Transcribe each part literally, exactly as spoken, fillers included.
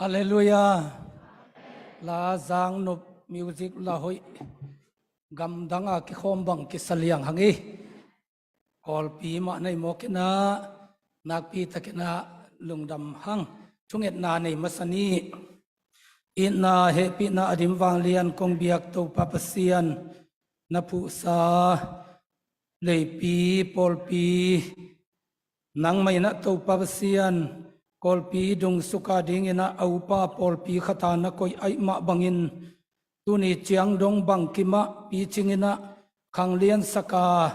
Halleluia. La zang nop, music la hoih, gamdang a kikhawm bang kisa liang hang hi. Kawlpi mah nei mawk in ah, nakpi takin ah lungdam hang. Thungetna nei masa ni. Itna hehpihna a dim vanglian kong biak Topa Pasian, na phuhsa leipi pawlpi, nangmah in ah Topa Pasian, kawlpi dungsuka dingin ah a upa pawlpi khat a na koih ahih mah bangin, tuni ciang dong bangkim ah picing in ah khanglian saka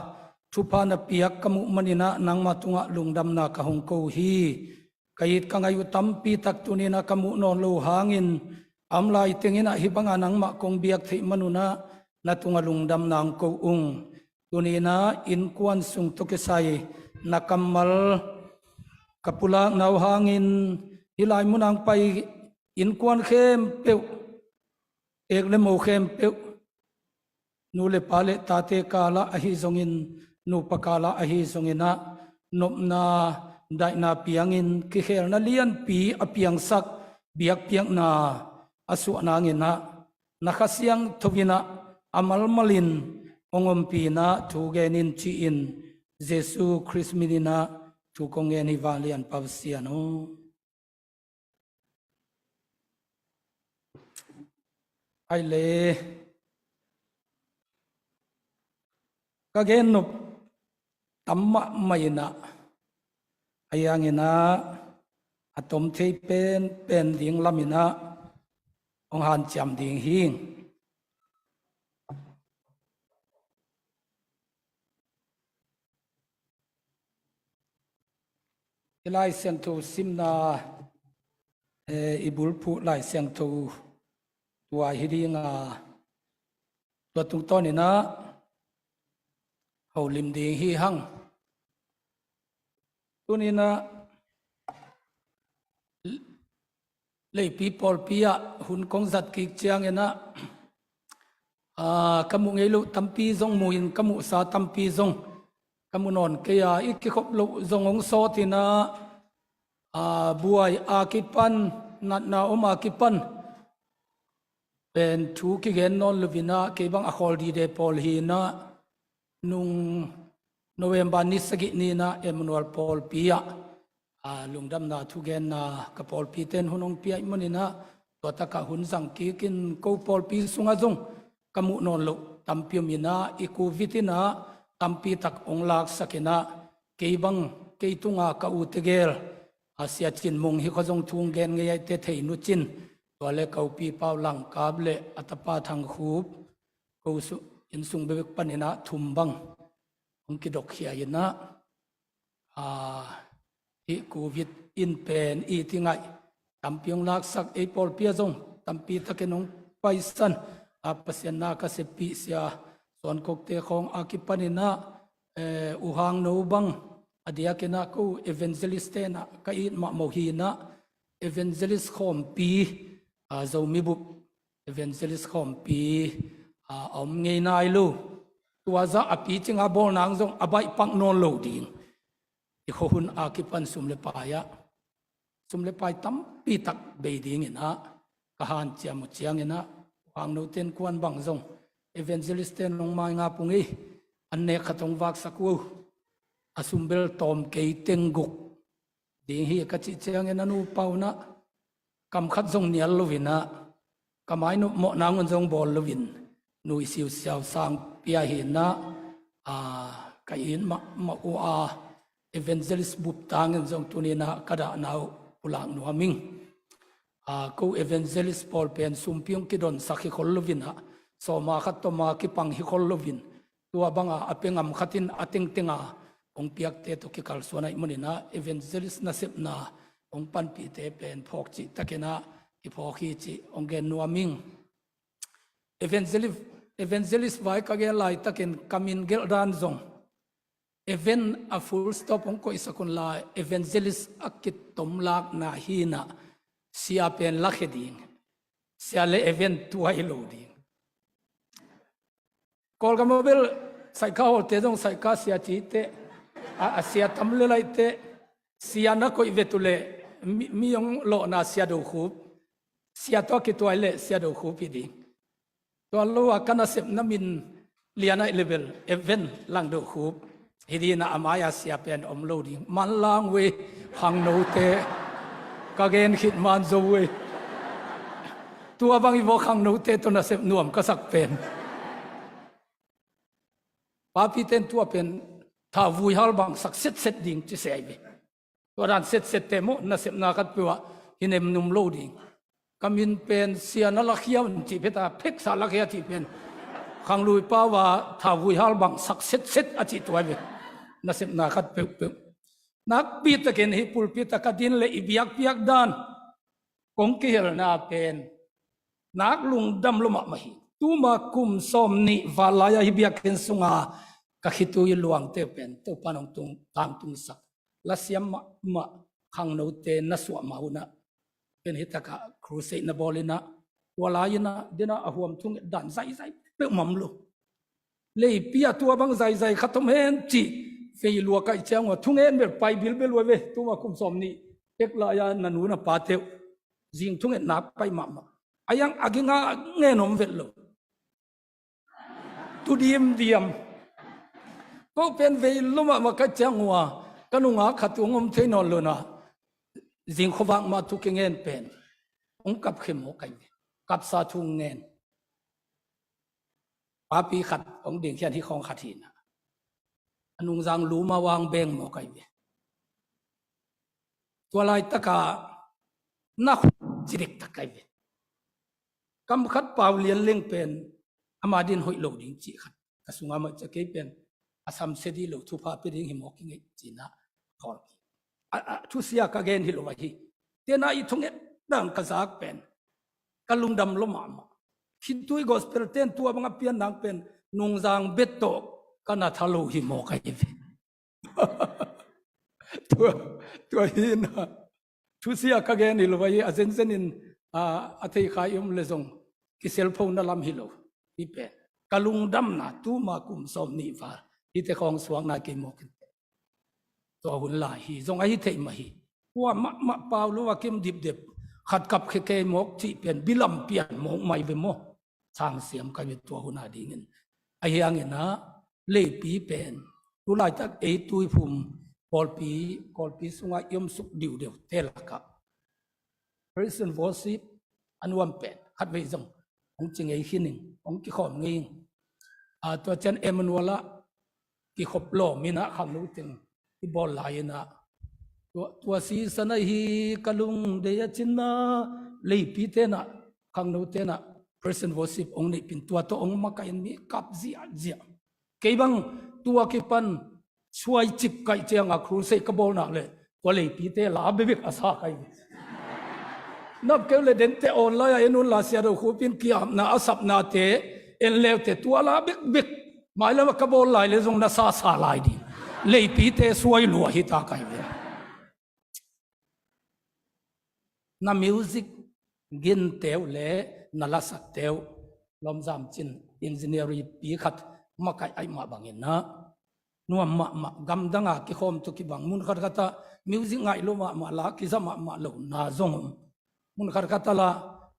thupha na piak ka muh manin ah nangmah tungah lungdamna ka hong ko hi. Ka it ka ngai uh tampi tak tuni in ah ka muh nawn lo hangin, a om lai teng in ah hih banga nangmah kong biak theih man un ah na tungah lungdamna hong ko ung. Tuni in ah innkuan sung tawh kisai na kammal ka pulakna uh hangin, hih lai mun ah hong pai innkuan khempeuh, ek le mo khempeuh, nu le pa le tate kalah ahi zongin, nupa kalah ahi zongin ah, nopna daihna piangin kikhelna lianpi a piangsak, biakpiakna a suah nangin ah, na Kha Siangtho in ah a malmalin hong ompih in ah thu gen in ci-in, Jesu Khrist min in ah thu kong ngen hi, vanglianpa Pasian aw. Ai le, ka gen nop tam mahmah in ah, a hiangin ah a tom thei penpen ding lamin ah hong hanciam ding hi. I Lai Siangtho simna, eh, i bulphuh Lai Siangtho tua hi ding a, tua tungtawn in ah holim ding hi hang. Tuni in ah leipi pawlpi ah hun kong zat kik ciangin ah, aa, ka muh ngei loh tampi zong mu in, ka muhsa tampi zong ka mu nawn kei a, i kikhop loh zong hong sawt in ah, aa, buai a kipan, natna om a kipan pen thu kigen nawn lo in ah, kei bang a khawl dide pawl hi in ah, nung November ni sagih ni in ah Emmanuel pawlpi ah, aa, lungdamna thugenna ka pawlpite in hun hong pia ahih manin ah, tua takah hun zang kik in, ko pawlpi sungah zong ka muh nawn loh tampi om in ah, i Covid in ah tampi tak hong laksak in ah, kei bang, kei tunga ka u tegel, a, Sia Cin Mung hi khaw zong thu hong gen ngei a, i te Thei Nu Cin, tua le ka upi Pau Langkap le a tapa Thang Khup, ko su-, innsung bekbek panin ah thum bang hong kidokkhia in ah, aa, hih Covid in pen i ti ngaih tampi hong laksak, ei pawlpi ah zong tampi takin hong paisan, a, Pasian na ka seppih Sia Suan Kok te khawng a kipan in ah, eh, U Hang No bang, a diakin ah ko evangelist te in ah ka it mahmah uh hi in ah, evangelist khawmpi, aa, Zomi bup evangelist khawmpi, aa, a om ngei nai lo. Tua zah a picing a bawl nang zong a baih pak nawn lo ding. I khuahun a kipan sum le pai ah, sum le pai tampi tak bei ding in ah ka hanciam uh ciangin ah, U Hang No te innkuan bang zong evangelist te in hong maingap ung ei, an nek khat hong vaksak uh, a sum bel tawm kei teng guk ding hi ka cih ciangin a nupa un ah kam khat zong nial lo in ah, ka mainop mawh nang un zong bawl lo in, nui siusiau sang pia hi in ah, aa, ka it mahmah uh a, evangelist bup tangin zong tuni in ah ka dahna uh pulak nuam ing. Aa, ko evangelist pawl pen sumpi hong kidonsak hi khol lo in ah, sawma khat tawma kipang hi khol lo in, tua banga a pia ngam khat in a tengtenga hong piakte tawh kikalsuan ahih manin ah, evangelist nasepna hong panpihte pen phawk cih takin ah kiphawk hi cih hong gen nuam ing. Evangelist, evangelist vai ka gen laitakin ka min gelh dan zong, event a full stop hong koihsak un la, evangelist a kitomlakna hi in ah, sia pen lakhia ding, sia le event tuai lo ding. Kawlgam ah bel Saikha hawlte zong Saikha sia ci teh, a, a sia tam le lai teh, sia na koih vet uh leh mi, mi hong lawhna Sia Do Khup, Sia tua kituai le Sia Do Khup hi ding. Tua lo a ka nasepna min lian ahih leh bel Evan Lang Do Khup hi ding a, a mai-a sia pen om lo ding. Manlang ve, khangnote. Ka gen khit man zo ve. Tua bang hi vua khangnote tawh nasep nuam ka sak pen. Papi ten tua pen thauvui hal bang sak setset ding ci se ahi ve. Tua dan setset te maw, nasepna khat peuh ah hi nemnum lo ding. Ka min pen Sia na lakhia un cih phet a, pheksa lakhia cih pen khanglui pau a thauvui hal bang sak setset a cih tua ahi ve. Nasepna khat peuhpeuh. Nakpi takin hih pulpit ah ka din le i biakpiak dan kong kihelna pen nak lungdam lua mahmah hi. Tuma kum sawmnih val lai-a hih biakinn sunga ka khitui luangte pen Topa'n hong tung, tangtungsak. Lasiam mahmah khangnote na suah ma un ah pen hih takah crusade na bawl in ah, tua lai-in ah, den ah a huam thunget dan zaizai peuhmah om lo. Leipi ah tua bang zaizai khat om hen cih vei lua ka hih ciang ua, thungen bel pai bilbel uh a ve, tuma kum sawmnih pek lai-a na nu na pate uh zing thunget nak pai mahmah. A yang a ging a ngen om vet lo. Tu diamdiam. Ko pen vei lua mahmah ka hih ciang ua, ka nungak khat tung om thei nawn lo na. Zing khuavak mah thu kingen pen hong kap khia mawk ahi ve. Kapsa thu ngen. Papi khat hong dingkhia in hih khawng khat hi na. A nungzang lu mah hong beng mawk ahi ve. Tua laitak ah na khut ci dektak ahi ve. Kam khat pau lian leng pen ama din hoih lo ding cih khat ka sungah mah ci a, kei pen a samsia dih lo, thupha pia ding hi mawk ing ei ci-in ah khawl kik. A, a, thusia ka gen hi lo ahi. Tena i thunget dan ka zak pen ka lungdam lua mahmah. Khitui gospel ten tua bang a pian nang pen nungzang bek tawh ka na tha lo hi mawk ahi ve. Tua, tua hi na. Thusia ka gen hi lo ahi, a zenzen in, a, a thei kha i om leh zong kiselphona lam hi lo. Hih pen ka lungdamna tuma kum sawmnih val hihte khawng suakna kei mawk in. Tua hun lai hi zong ahi thei mah hi. Kua mahmah pau lo a kim dipdep khat kap khia kei mawk cih pen bilam pian mawk mai ve maw. Sang siam ka hi ve tua hun a dingin. Ahi hangin ah leipi pen tu laitak ei Tuiphum Kawlpi, Kawlpi sungah i om suk diudiu te lakah praise and worship a nuam pen khatvei zong hong ci ngei khin ing, hong kikhawm ngei ing. A, tua ciang Emmanuel ah kikhop lawm in ah khangno teng i bawl lai in ah, tua, tua season ah hi ka lungdei a cin ah, leipite in ah, khangnote in ah praise and worship hong neihpih in, tua tawh hong makaih in mi kap ziahziah. Kei bang tua kipan suai cip ka hih ciang a crusade ka bawl nak leh tua leipite la bekbek a sa ka hi. Nap keu leh dente online ah en un la, Sia Do Khup in ki-apna a sapnate en leute tua la bekbek. Mailam ah ka bawl lai leh zong na sasa lai ding. Leipite suai lua hi ta ka hi ve. Na music ginte uh leh na lasakte uh, Lawmzam Cin, engineering pi khat makaih ahih mah bangin ah nuam mahmah, gamdang a kikhawm tawh kibang, mun khatkhat ah music ngaih lua mahmah, la kiza mahmah lohna zong om. Mun khatkhat ah la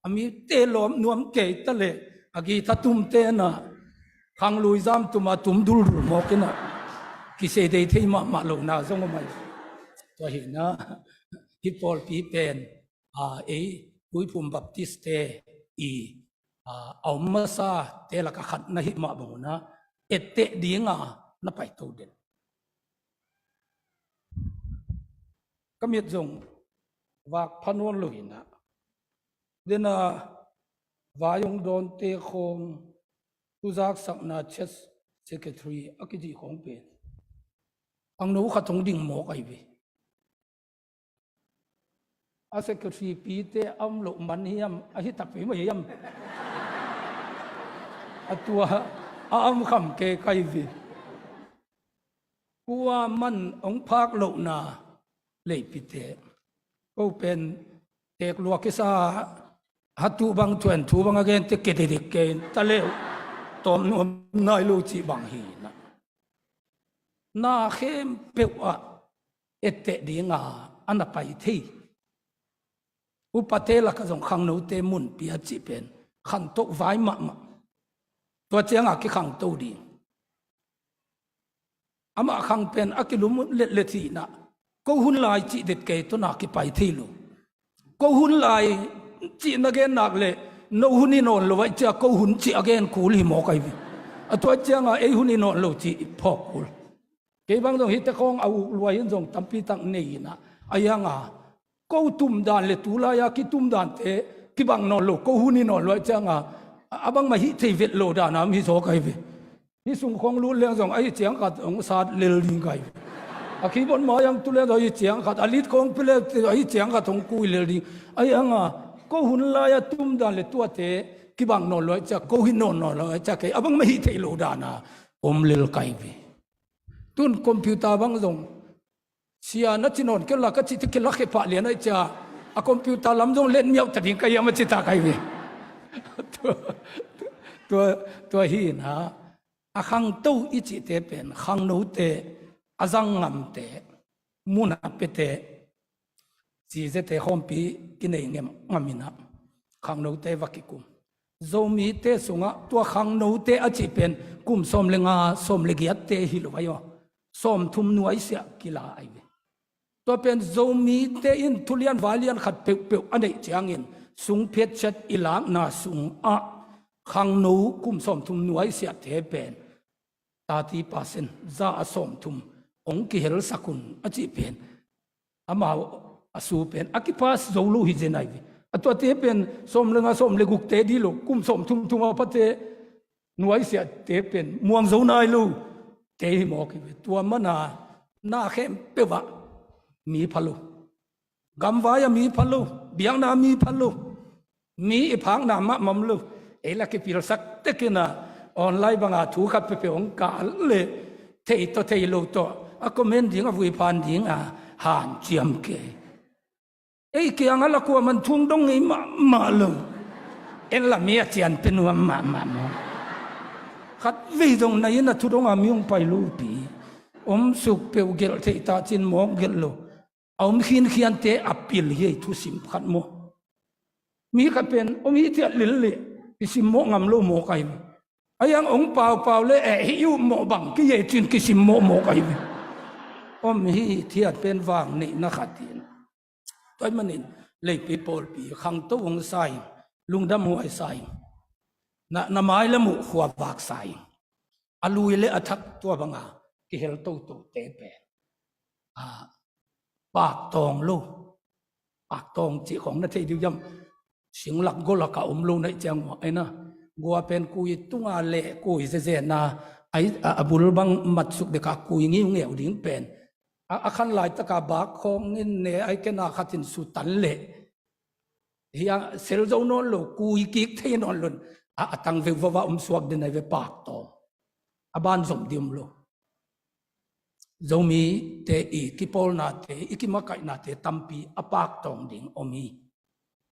a mite lawm nuam kei ta leh a guitar tumte in ah khanglui zam tum a tum duldul mawk in ah kiseidei thei mahmah lohna zong om ahi. Tua hi na, hih pawlpi pen, a, ei Tuiphum Baptist te i, a, a om masate lakah khat na hih mah bang un ah etteh ding a na paito den. Ka mit zong vak pha nawn lo hi na, den a vai hong dawnte khawng, thuzaksakna church secretary a kicih khawng pen khangno khat hong ding mawk ahi ve. A secretary pite a om loh man hiam, a hi takpi mah hiam, a tua a om kham kei ka hi ve. Kua man hong phak lohna leipite. Ko pen teek lua kisa, hatu bang thuan thu bang a gente kei dedik kei ta leh tawm nuam nai lo cih bang hi na. Na khempeuh ah etteh ding a a na pai thei Upate lakah zong khangnote mun pia cih pen khantoh vai mahmah. Tua ciangah kikhangto ding. Amah khang pen a kilum letlet hi nah. Ko hun lai cih det kei tawh na kipai thei lo. Ko hun lai cih na gen nak leh no hun hi nawn lo ahih ciang ko hun cih a gen kul hi mawk ahi ve. A tua ciangah ei hun hi nawn lo cih phawk kul. Kei bang zong hihte khawng a uk luai in zong tampi tak nei hi nah. Ahi hangah ko tum dan le tu lai-a kitum dante kibang nawn lo, ko hun hi nawn lo ahih ciangah a bangmah hih thei vet lo dan a om hi zaw ka hi ve. Hih sung khawng lut leng zong ahi ciang khat hong sat lel ding ka hi ve. A keyboard mai-ah tu leng zong ahi ciang khat, a lead khawng pia leng ahi ciang khat hong kui lel ding. Ahi hangah ko hun lai-a tum dan le tuate kibang nawn lo ahih ciang, ko hi nawn nawn lo ahih ciang kei a bangmah hih thei lo dan a om lel ka hi ve. Tun computer bang zong sia na ci nawn kei la ka cih teh kilakkhia pah lian ahih ciang a computer lam zong let miauh ta ding ka hiam a ci ta ka hi ve. Tua, tua, tua hi nah. A khangto i cihte pen khangnote, a zang ngamte, mun a piate, cizete khawmpi kinei ngam, ngam hi nah. Khangnote va kikum. Zomite sungah tua khangnote a cih pen kum sawm le nga, sawm le giatte hi lo ahi aw. Sawmthum nuaisiah kila ahi ve. Tua pen Zomite in thulian vailian khat peuhpeuh a neih ciangin sungphiatciat i lakna sungah khangno kum sawmthum nuaisiahte pen thirty percent, za a sawmthum hong kihelsak un a cih pen amau a su pen a kipas zo lo hi zen ahi ve. A tuate pen sawm le nga, sawm le gukte dih lo, kum sawmthum thum a pate nuaisiahte pen muang zo nai lo te hi mawk hi ve. Tua mana na khempeuh ah mi pha lo. Gamvai a mi pha lo, biakna mi pha lo. Mi i phakna mah mawk lo. Ei la kipilsak tekin a online banga thu khat peuhpeuh hong kal leh thei tawh thei lo tawh a comment ding a vui phan ding a hanciam kei. Ei kiangah la kuaman thu hong dong ngei mahmah lo. En la mi a cianpih nuam mahmah maw. Khat vei zong na inn a thu dong a mi hong pai lopi. Om suk peuh gelh theih ta cin mawk gelh lo. A om khinkhiante a pil hi ei thusim khat maw. Mi khat pen om hi thiat lel leh kisim mawh ngam lo mawk ahi ve. Ahi hang ong paupau le eh hih uh mawh bang ki ei cin kisim mawhmawh ahi ve. Om hi thiat pen vang neihna khat hi. Tua ahih manin leipi pawlpi khangto hong sa ing, lungdam huai sa ing. Na, na mailam uh khuavak sa ing. A lui le a thak tua banga kihel totote pen a, paktawng lo. Paktawng cih khawng na thei dih uh hiam? Singlak golak a om lo na hih ciang maw, ei na. Gua pen kui tunga leh kui zenzen a, a, a bul bang matsuk dek a kui ngiungeu ding pen a, a khan laitaka bak khawng in ne ai kena khatin sutan leh hi a, sel zo nawn lo, kui kik thei nawn lo. A, a tang veuva om suak den ai ve paktawng. A ban zom dih om lo. Zomite i kipawlnate, i kimakaihnate tampi a paktawng ding om hi.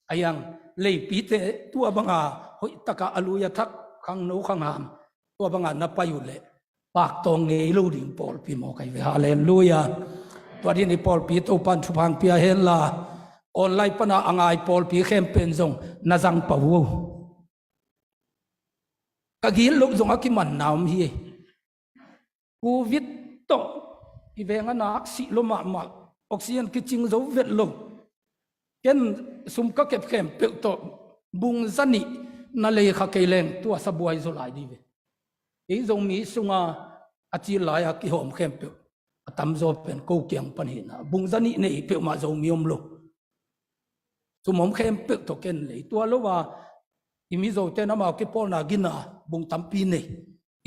Ahi hang leipite tua banga hoihtaka a lui a thak khangno khangham tua banga na pai uh leh paktawng ngei lo ding pawlpi mawk ahi ve. Halleluiah. Tua dingin i pawlpi Topan thupha hong pia hen la, online pana a ngai pawlpi khempeuh in zong na zang pah uh. Ka gitloh zong a kimanna om hi. Covid tawh i veng a nak sih lo mahmah, oxygen kicing zo vet lo. Ken sum ka kep khempeuh tawh bung zanih na lei kha kei leng tua sabuai zaw lai dih ve. Ei Zomi sunga a cil lai-a kihawm khempeuh a tamzaw pen ko kiang pan hi na, bung zanih nei peuhmah Zomi om lo. Sum om khempeuh tawh ken lei tua lo a, i Mizote in amau kipawlna gina bung tampi nei.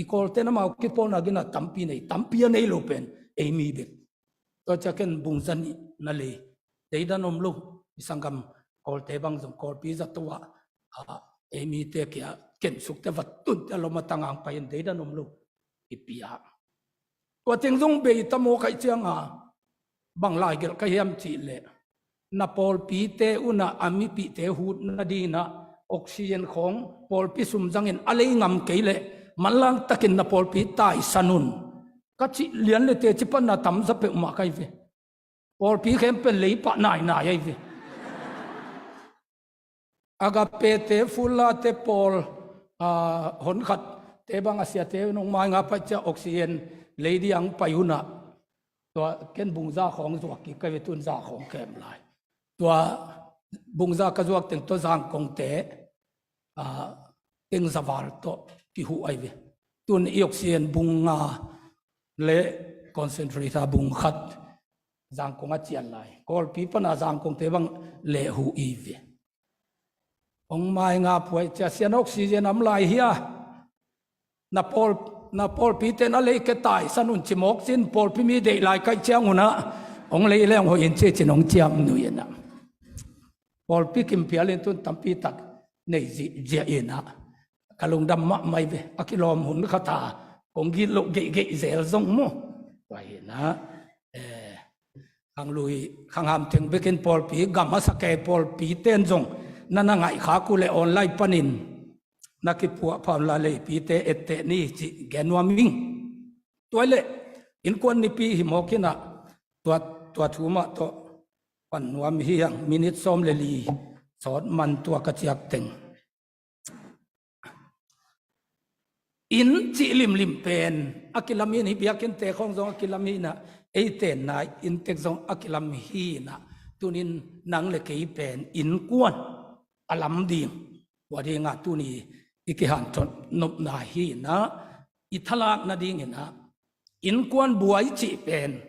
I Kawlte in amau kipawlna gina tampi nei, tampi a nei lo pen ei mi bek. Tua ciang ken bung zanih na lei, deidan om lo. I sanggam Kawlte bang zong Kawlpi zato ah, a, ei mite kia kensukte va tunte a lom a tang ang pai in deidan om lo. I pia tua teng zong bei ta mawk ahih cianga bang lai gelh ka hiam cih leh, na pawlpite unah a mipihte hutna dinah oxygen khawng pawlpi sum zangin a lei ngam kei leh manlang takin na pawlpi taisan un ka cih lian le teci panna tamza peuhmah ka hi ve. Pawlpi khempeuh lei pah nainai ahi ve. Agape te, Fulla te, Paul, ah, Honkhat te bang a siate nong mai nga pai cia oxygen lei ding ang pai unah. Tua ken bungza khawng zuak kik ka ve, tun za khawng kem lai. Tua bungza ka zuak teng tawh Zangkong te, ah, teng zaval tawh kihuh ai ve. Tun i oxygen bung nga le concentrator bung khat Zangkong a cian lai. Kawlpi pana Zangkong te bang leh huh i ve. Hong mai nga puai cia, sia, na oxygen om lai hia? Na pawl, na pawlpi ten a lei ke taisan un ci mawk cin, pawlpi mi deih lai kaih ciang unah hong lei leng hoih in ci cin hong ciam nui inah. Pawlpi kim phial in tun tampi tak nei zihziah inah ka lungdam mahmah i ve. A kilawm hun khat a kong gitloh geihgeih zel zong mu. Tua hinah, eh, Khanglui, Khangham teng bekin pawlpi, gam a sa kei pawlpi ten zong na na ngaihkhak uh le online panin na kipuah pha unla, leipite etteh ni cih gen nuam ing. Tua i leh innkuan nipi hi mawk inah, tua, tua thu mah tawh pan nuam hi hang, minit sawm le li sawt man tua ka ciak teng. Inn cih limlim pen a kilam hi in, hih biakinnte khawng zong a kilam hi inah, ei tenna inn tek zong a kilam hi inah, tunin nang le kei pen innkuan a lam ding, tua dingah tuni i kihanthawn nopna hi inah, i thalak nading inah, innkuan buai cih pen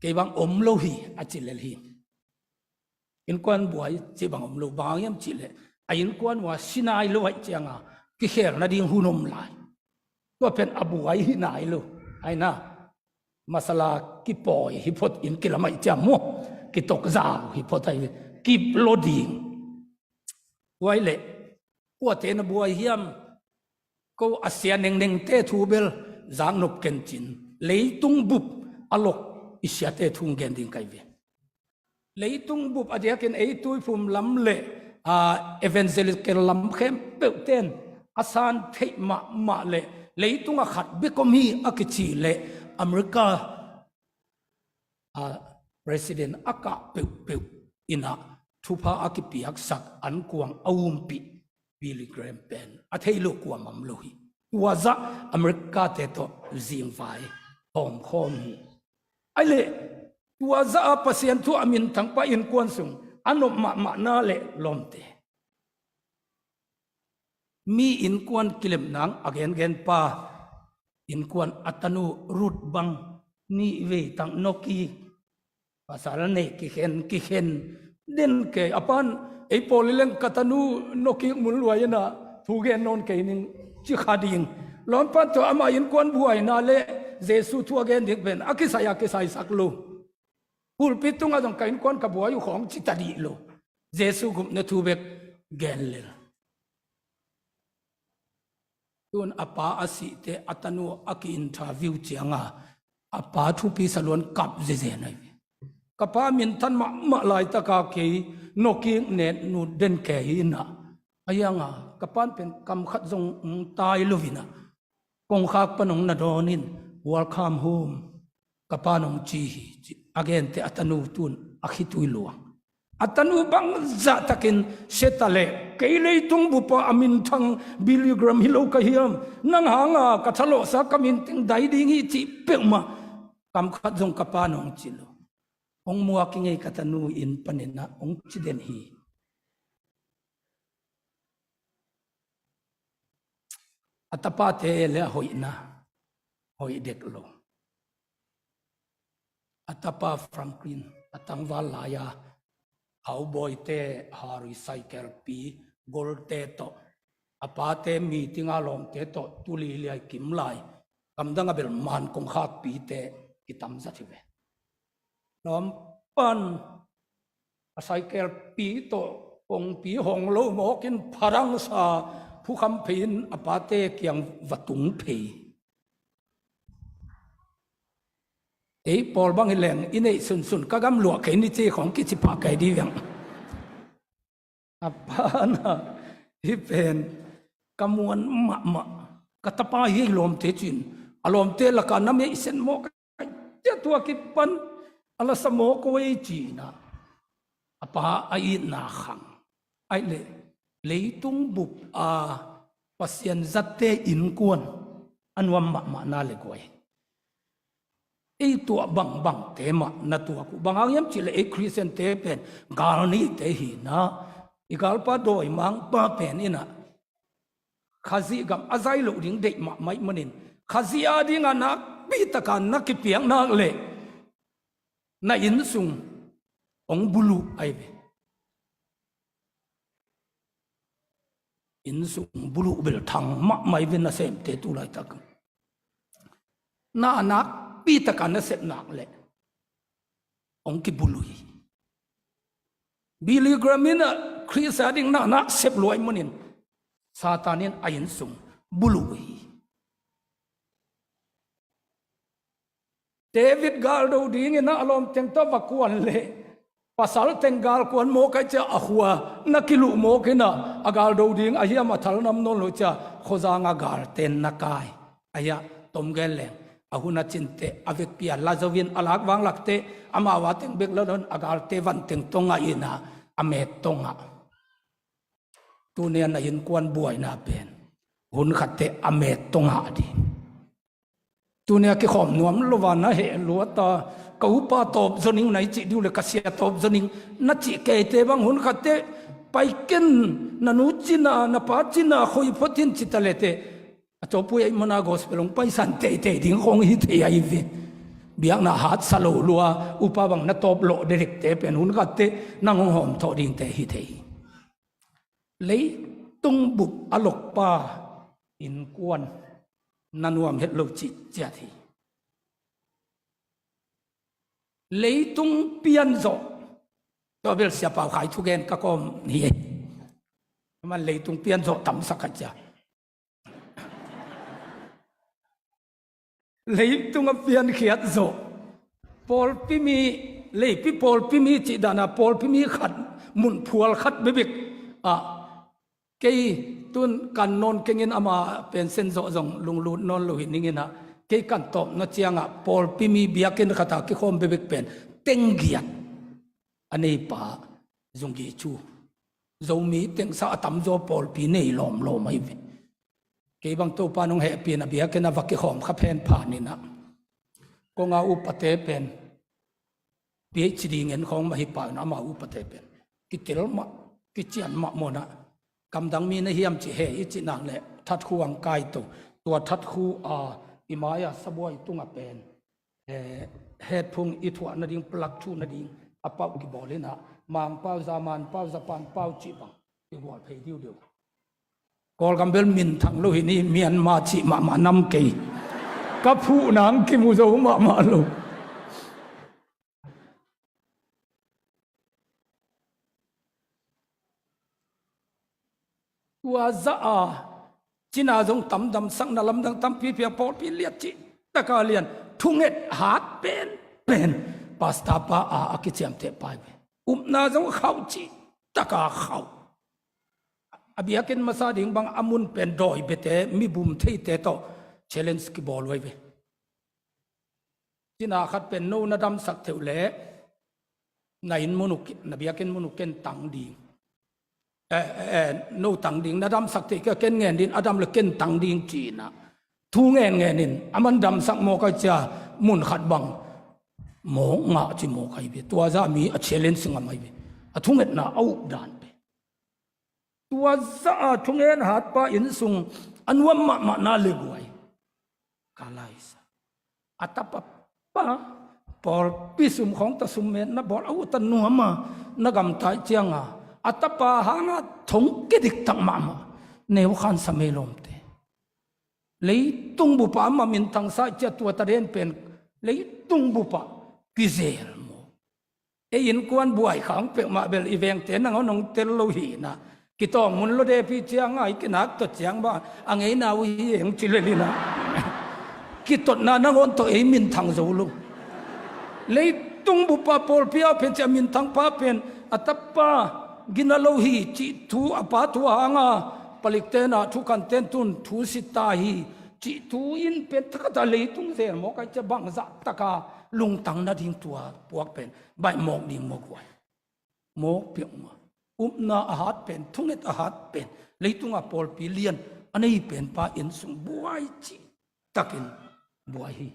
kei bang om lo hi a ci lel hi. Innkuan buai cih bang om lo, bang hang hiam cih leh a innkuan uh a si nai lo ahih cianga kikhel nading hun om lai. Tua pen a buai hi nai lo. Aina masala kipawi hi phot in kilam ahih ciang maw, kitok zau hi phot ahi, kip lo ding. Tua i leh kuate na buai hiam? Ko a sia nengnengte thu bel zaknop ken cin, leitung bup a lok i siate thu gen ding ka hi ve. Leitung bup a diakin ei tuiphum lam le, a, evangelical lam khempeuh ten a san theih mahmah le leitung a khat bek om hi a kici le America, a, president a kah peuhpeuh inah thupha a kipiaksak ankuang a umpih Billy Graham pen a thei lo kuamah om lo hi. Tua zah America te tawh zingvai hawmkhawm hi. Ahi leh tua zah a Pasian thu a minthang pa innkuan sung a nop mahmahna le lawmte, mi innkuan kilemna a gengen pa innkuan a tanu Ruth bang nih vei tak nawkik, pasal nei kikhen, kikhen den kei. A pan ei pawl i leng ka tanu nawkik mun luai inah thu gen nawn kei ning ci kha ding. Lawmpan tawh amah innkuan buaina le Jesu thu a gen ding pen a kisai a kisaisak lo. Pulpit tungah zong ka innkuan ka buai uh khawng ci ta dih lo. Jesu gupna thu bek gen lel. Tun a pa a sihte a tanu a ki-interview cianga a pa thupi saluan kap zezen ahi. Ka pa minthan mahmah laitaka kei nawkik nen nu den kei inah, a hianga ka pan pen kam khat zong tai lo inah, kongkhak pan hong na dawn in, "Welcome home," ka pan hong ci hi, ci a gente a tanu tun a khitui luang. A tanu bangzah takin, "Seta le, kei leitung bupa a minthang Billy Graham hi lo ka hiam? Nang hanga ka thalawhsa ka minteng dai ding hi," cih peuhmah kam khat zong ka pan hong ci lo. Hong muak i ngei ka tanu inn paninah hong ci den hi. A tapate le a hoihna hoih dek lo. A tapa Franklin a tangval lai-a, Haubawite, Harry Saikelpi, Golte tawh, a pate meeting a lawmte tawh tuli liai kim lai, kamdang a bel man kongkhakpite kitamzat hi ve. Lawmpan a saikelpi tawh kongpi hong lo mawkin pharangsa phukham phei in a pate kiang va tung phei. Ei pawl bang hi leng i neih sunsun ka gam luah kei ni ci khawng kici pah kei di veng. A pana hih pen ka muan mahmah. Ka tapa hi ei lawmte cin, a lawmte laka na meihsen mawk ai, tia tua kipan a lasa mawk ko ei cina. A pa a itna khang ai leh Leitung bup a Pasian zatte innkuan a nuam mahmah na le guai. Ei tuah bangbangte mah na tuak uh. Bang hang hiam cihleh ei Khristiante pen gal neite hi na, i galpa dawimangpa pen in ah Khazih gam a zai loh ding deih mahmah ahih manin, Khazih a dingah nakpi taka na kipiak nak leh na inn sung hong buluh ahi ve. Inn sung buluh bel thang mahmah ahi ve, nasemte tu laitak. Na nakpi taka na sep nak leh hong kibuluh hi. Billy Graham in ah Khrist a ding na nak sep lua ahih manin Satan in a inn sung buluh hi. David galdo dingin ah a lawmteng tawh va kuan leh, pasal teng galkuan mawk ahih ciang a khua na kiluh mawk in ah, a galdo ding a hiam a thalnam nawn lo ciang khuazang a galten na kai. Ahi ah tom gen leng, a hun a cinteh a vekpi a la zo in a lak vang lakteh, amau a teng bek la lo in a galte van teng tawh ngah in ah, a met tawh ngah. Tuni a na innkuan buaina pen hun khatteh a met tawh ngah ding. Tuni a kikhawm nuam lo a na heh luat a, ka upa tawp zaw ning na i cih ding uh leh ka sia tawp zaw ning na cih keite bang hun khatteh pai ken, na nu cina, na pa cina khoi phot in ci ta leh teh, a cawpui ahih mana gospel hong paisan teitei ding khong hi thei ahi ve. Biakna hat sa lo lua, upa bang na tawp lawh dedikte pen hun khatteh nang hong hawmthawh dingte hi thei hi. Leitung bup a lokpa innkuan na nuam het lo cih ciat hi. Leitung pian zawh. Tua bel Sia Pau Khai thugen ka kawm hi. Man leitung pian zawh tamsak khat cia. Leitung a piankhiat zawh. Pawlpi mi, leipi pawlpi mi cih dana pawlpi mi khat, mun phual khat bebek ah, kei tun kan nawn kengin ama pension zawh zong lunglut nawn lo hi ning in ah, kei kan tawpna ciangah pawlpi mi biakinn khata kikhawm bebek pen tenggiat a neipa Zunggi Chu. Zomi tengsa a tamzaw pawlpi nei lawmlawm ahi ve. Kei bang Topa nong hehpihna biakinn a va kikhawm kha phen phan in ah, kong a upate pen PhD ngen khawng mah hi pah in ah, ama upate pen kitel mah, kician mah mawh in ah, kamdang mi na hiam cih heh i cih nak leh thatkhu ang kai to. Tua thatkhu a i mai-a sabuai tungah pen, eh, headphone i thuah nading, plug thuh nading a pauh kibawl in ah, Mangpau, Zaman pau, Japan pau cih bang kigual phei diudiu. Kawlgam bel minthang lo hi ni, Myanmar cih mahmah nam kei. Ka phuh nang kimu zo mahmah lo. Tua zah a cina zong tamdamsakna lamdang tampi piang, pawlpi liat cih taka lian, thunget hat penpen pasta pa a a kiciamteh pai ve. Upna zong khauh cih taka khauh. A biakinn masa ding bang a mun pen dawi bete, mi bum theite tawh challenge kibawl uh ahi ve. Cina khat pen no na damsak theuh leh na inn mun uh, na biakinn mun uh ken tang ding. Eh, eh, no tang ding, na damsak thei kei a ken ngen ding, a dam leh ken tang ding ci in ah thu ngen ngen in a man damsak mawk ahi cia mun khat bang mawk ngah ci mawk ahi ve. Tua zah mi a challenge ngam ahi ve. A thungetna a up dan pen. Tua zah a thungen hatpa inn sung a nuam mahmah na le guai. Ka laisa. A tapa pa, pawlpi sum khawng ta sum met na bawl a ut a nuam a na gamta ih cianga, a tapa hanga thong kidiktak mahmah. Neu khan sa mei lawmte. Leitung bupa ama minthang sa ih cia tua ta den pen leitung bupa kizel maw? Ei innkuan buai khang peuhmah bel i vengte nangawn hong tel lo hi na. Kitawng mun lo depi cianga i kinak tot ciang ba a ngeina uh hi hong ci lel hi na. Kitotna nangawn tawh ei minthang zo lo. Leitung bupa pawlpi a pen cia minthang pa pen a tapa gina lo hi cih thu a pa thu hanga palikte na thu kanten tun thu sita hi cih thu in pen thakata leitung zel mawk ai cia bangzah taka lungtang nading tua puak pen baih mawk ding mawk uai. Mawk piak mawk. upna a hat pen, thunget a hat pen, leitunga pawlpi lian a nei penpa inn sung buai cih takin buai hi.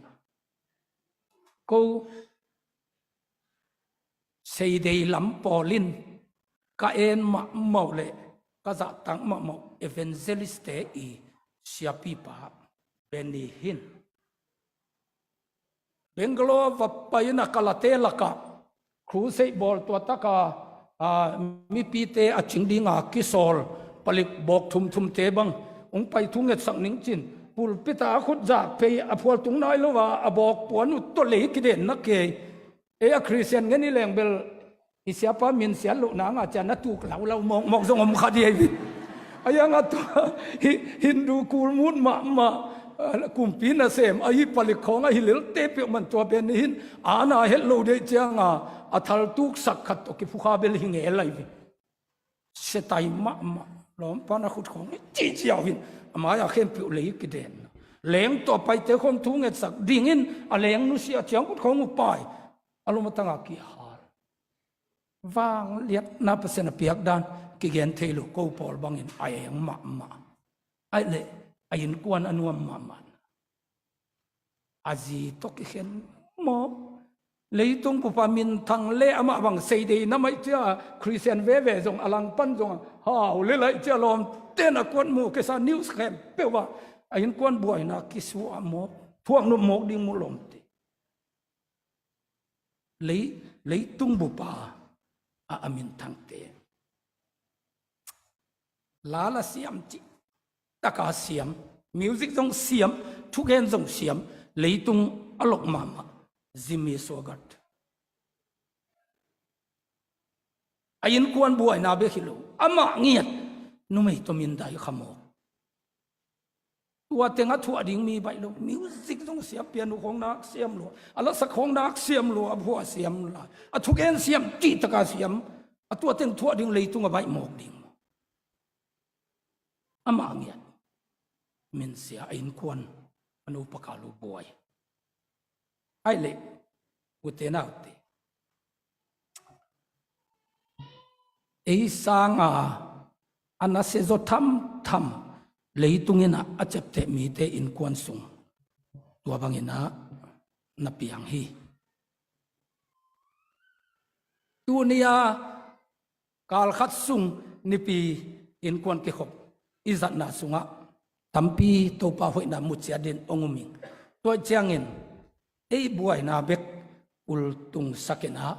Ko seidei lam pawl in ka en mahmah le ka zahtak mahmah evangelist-te i siapipa Benny Hinn. Bangalore va pai-in a kalate lakah crusade bawl tua taka, a, mipite a cing dinga kisawl palik bawk thumthumte bang hong pai thungetsak ning cin, pulpit-a a khut zak phei a phual tung nai lo a, a bawk puan uh tawh lei kidenna kei. Ei a Khristian ngen i leng bel i siapa min siat loh nanga cian na tuk laulau mawkmawk zong om kha dih ahi. A ianga tua hi, Hindu kulmut mahmah, a, kumpi nasem ahi palik khawng ahi lelte peuhmah tua pen hi in, a na het lo deih cianga a thaltuksak khat tawh kiphukha bel hi ngel ahi. Setai mahmah, lawmpa na khut khawng hi cihciau hin a mai-a khempeuh lei kiden. Leng tawh paite khawng thungetsak dingin a leng nusia ciang khut khawng uh pai. A lom a tanga kihal. Vangliatna Pasian a piak dan kigen thei lo ko pawl bangin a eng mahmah. Aih leh a innkuan a nuam mahmah. A zi tawh kikhen mawk. Leitung bupa minthang le amah bang seidei na maih cia Khristian veve zong a langpan zong a hau le laih cia lawmten a kuat mu kesa news khempeuh ah a innkuan buaina kisuah mawk. Thuak nop mawk ding mu lawmte. Lei, leitung bupa a, a minthangte. Lala siam cih taka siam, music zong siam, thugen zong siam, leitung a lok mahmah, Jimmy Swaggart. A innkuan buaina bek hi lo, amah ngiat, numei tawh mindai kha mawk. Tua teng a thuah ding mi baih lo, music zong siam, piano khawng nak siam lua, a lasak khawng nak siam lua, a phua siam lai, a thugen siam, cih taka siam, a tua teng thuah ding leitung a baih mawk ding. Amah ngiat, minsia a innkuan, a nu pakal uh buai. Aih leh, ute naute. Ei sanga a nasia zaw thamtham leitung in a, a ciapteh mite innkuan sung tua bangin a na piang hi. Tuni-a kalkhat sung Nipi innkuan kikhop i zatna sungah tampi Topa hoihna mu ciat in hong um ing. Tua ciangin ei buaina bek ultungsak in a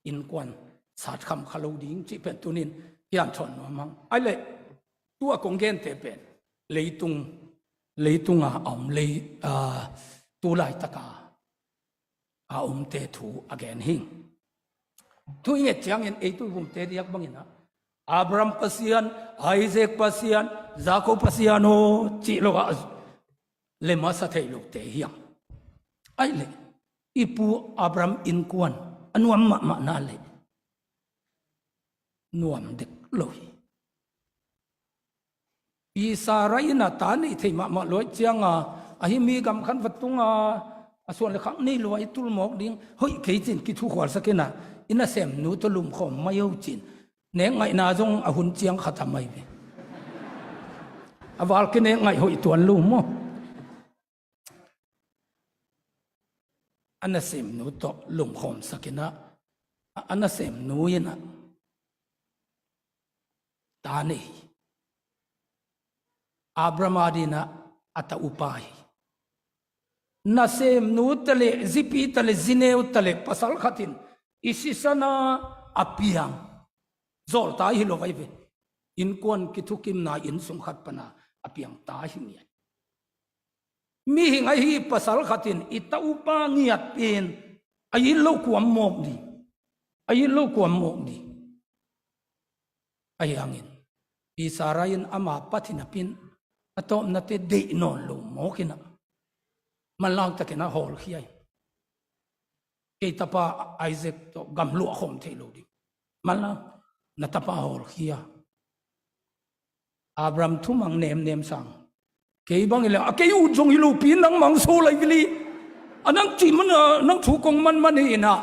innkuan satkham kha lo ding cih pen tunin kianthawn nuam hang. Aih leh tua kong gente pen leitung, leitunga a om lei, a, tu laitaka a omte thu a gen hing. Thu i nget ciangin ei tuivumte diak bangin a Abraham Pasian, Isaac Pasian, Jacob Pasian aw cih lo a le masa thei lote hiang. Aih leh i pu Abraham innkuan a nuam mahmah na leh nuam dek lo hi. Pi Sarah in a ta nei thei mahmah luai cianga, ahi mi gamkhan va tunga a suan le khak nei luai tul mawk ding, hoih kei cin kithukhualsak in a, i nasemnu tawh lumkhawm mai o cin. Nek ngaihna zong a hun ciang khat a mai ve. A val kinek ngaih hoih tuan lo maw. A nasemnu tawh lumkhawmsak in a, a nasemnu in a ta nei hi. Abraham a dingin a ta upa hi. Nasemnu ta le, zipi ta le, zineu ta le, pasal khat in i sisan a a piang. Zawlta hi lo ahi ve. Innkuan kithukimna innsung khat pana a piangta hi ngiat. Mihing ahi pasal khatin i ta upa ngiat pen a it lo kuam mawk ding. A it lo kuam mawk ding. Ahi hangin Pi Sarah in ama pat hi napi-in a tawpnate deih nawn lo mawk in a, manlang takin a hawlkhia hi. Kei tapa Isaac tawh gamluah khawm thei lo ding. Manlang, na tapa hawlkhia. Abraham thumang nemnem sang. Kei bang hi leh a kei ut zong hi lo pi, nang mang so lai vili. A nang cih man a, nang thu kong man man hi in a,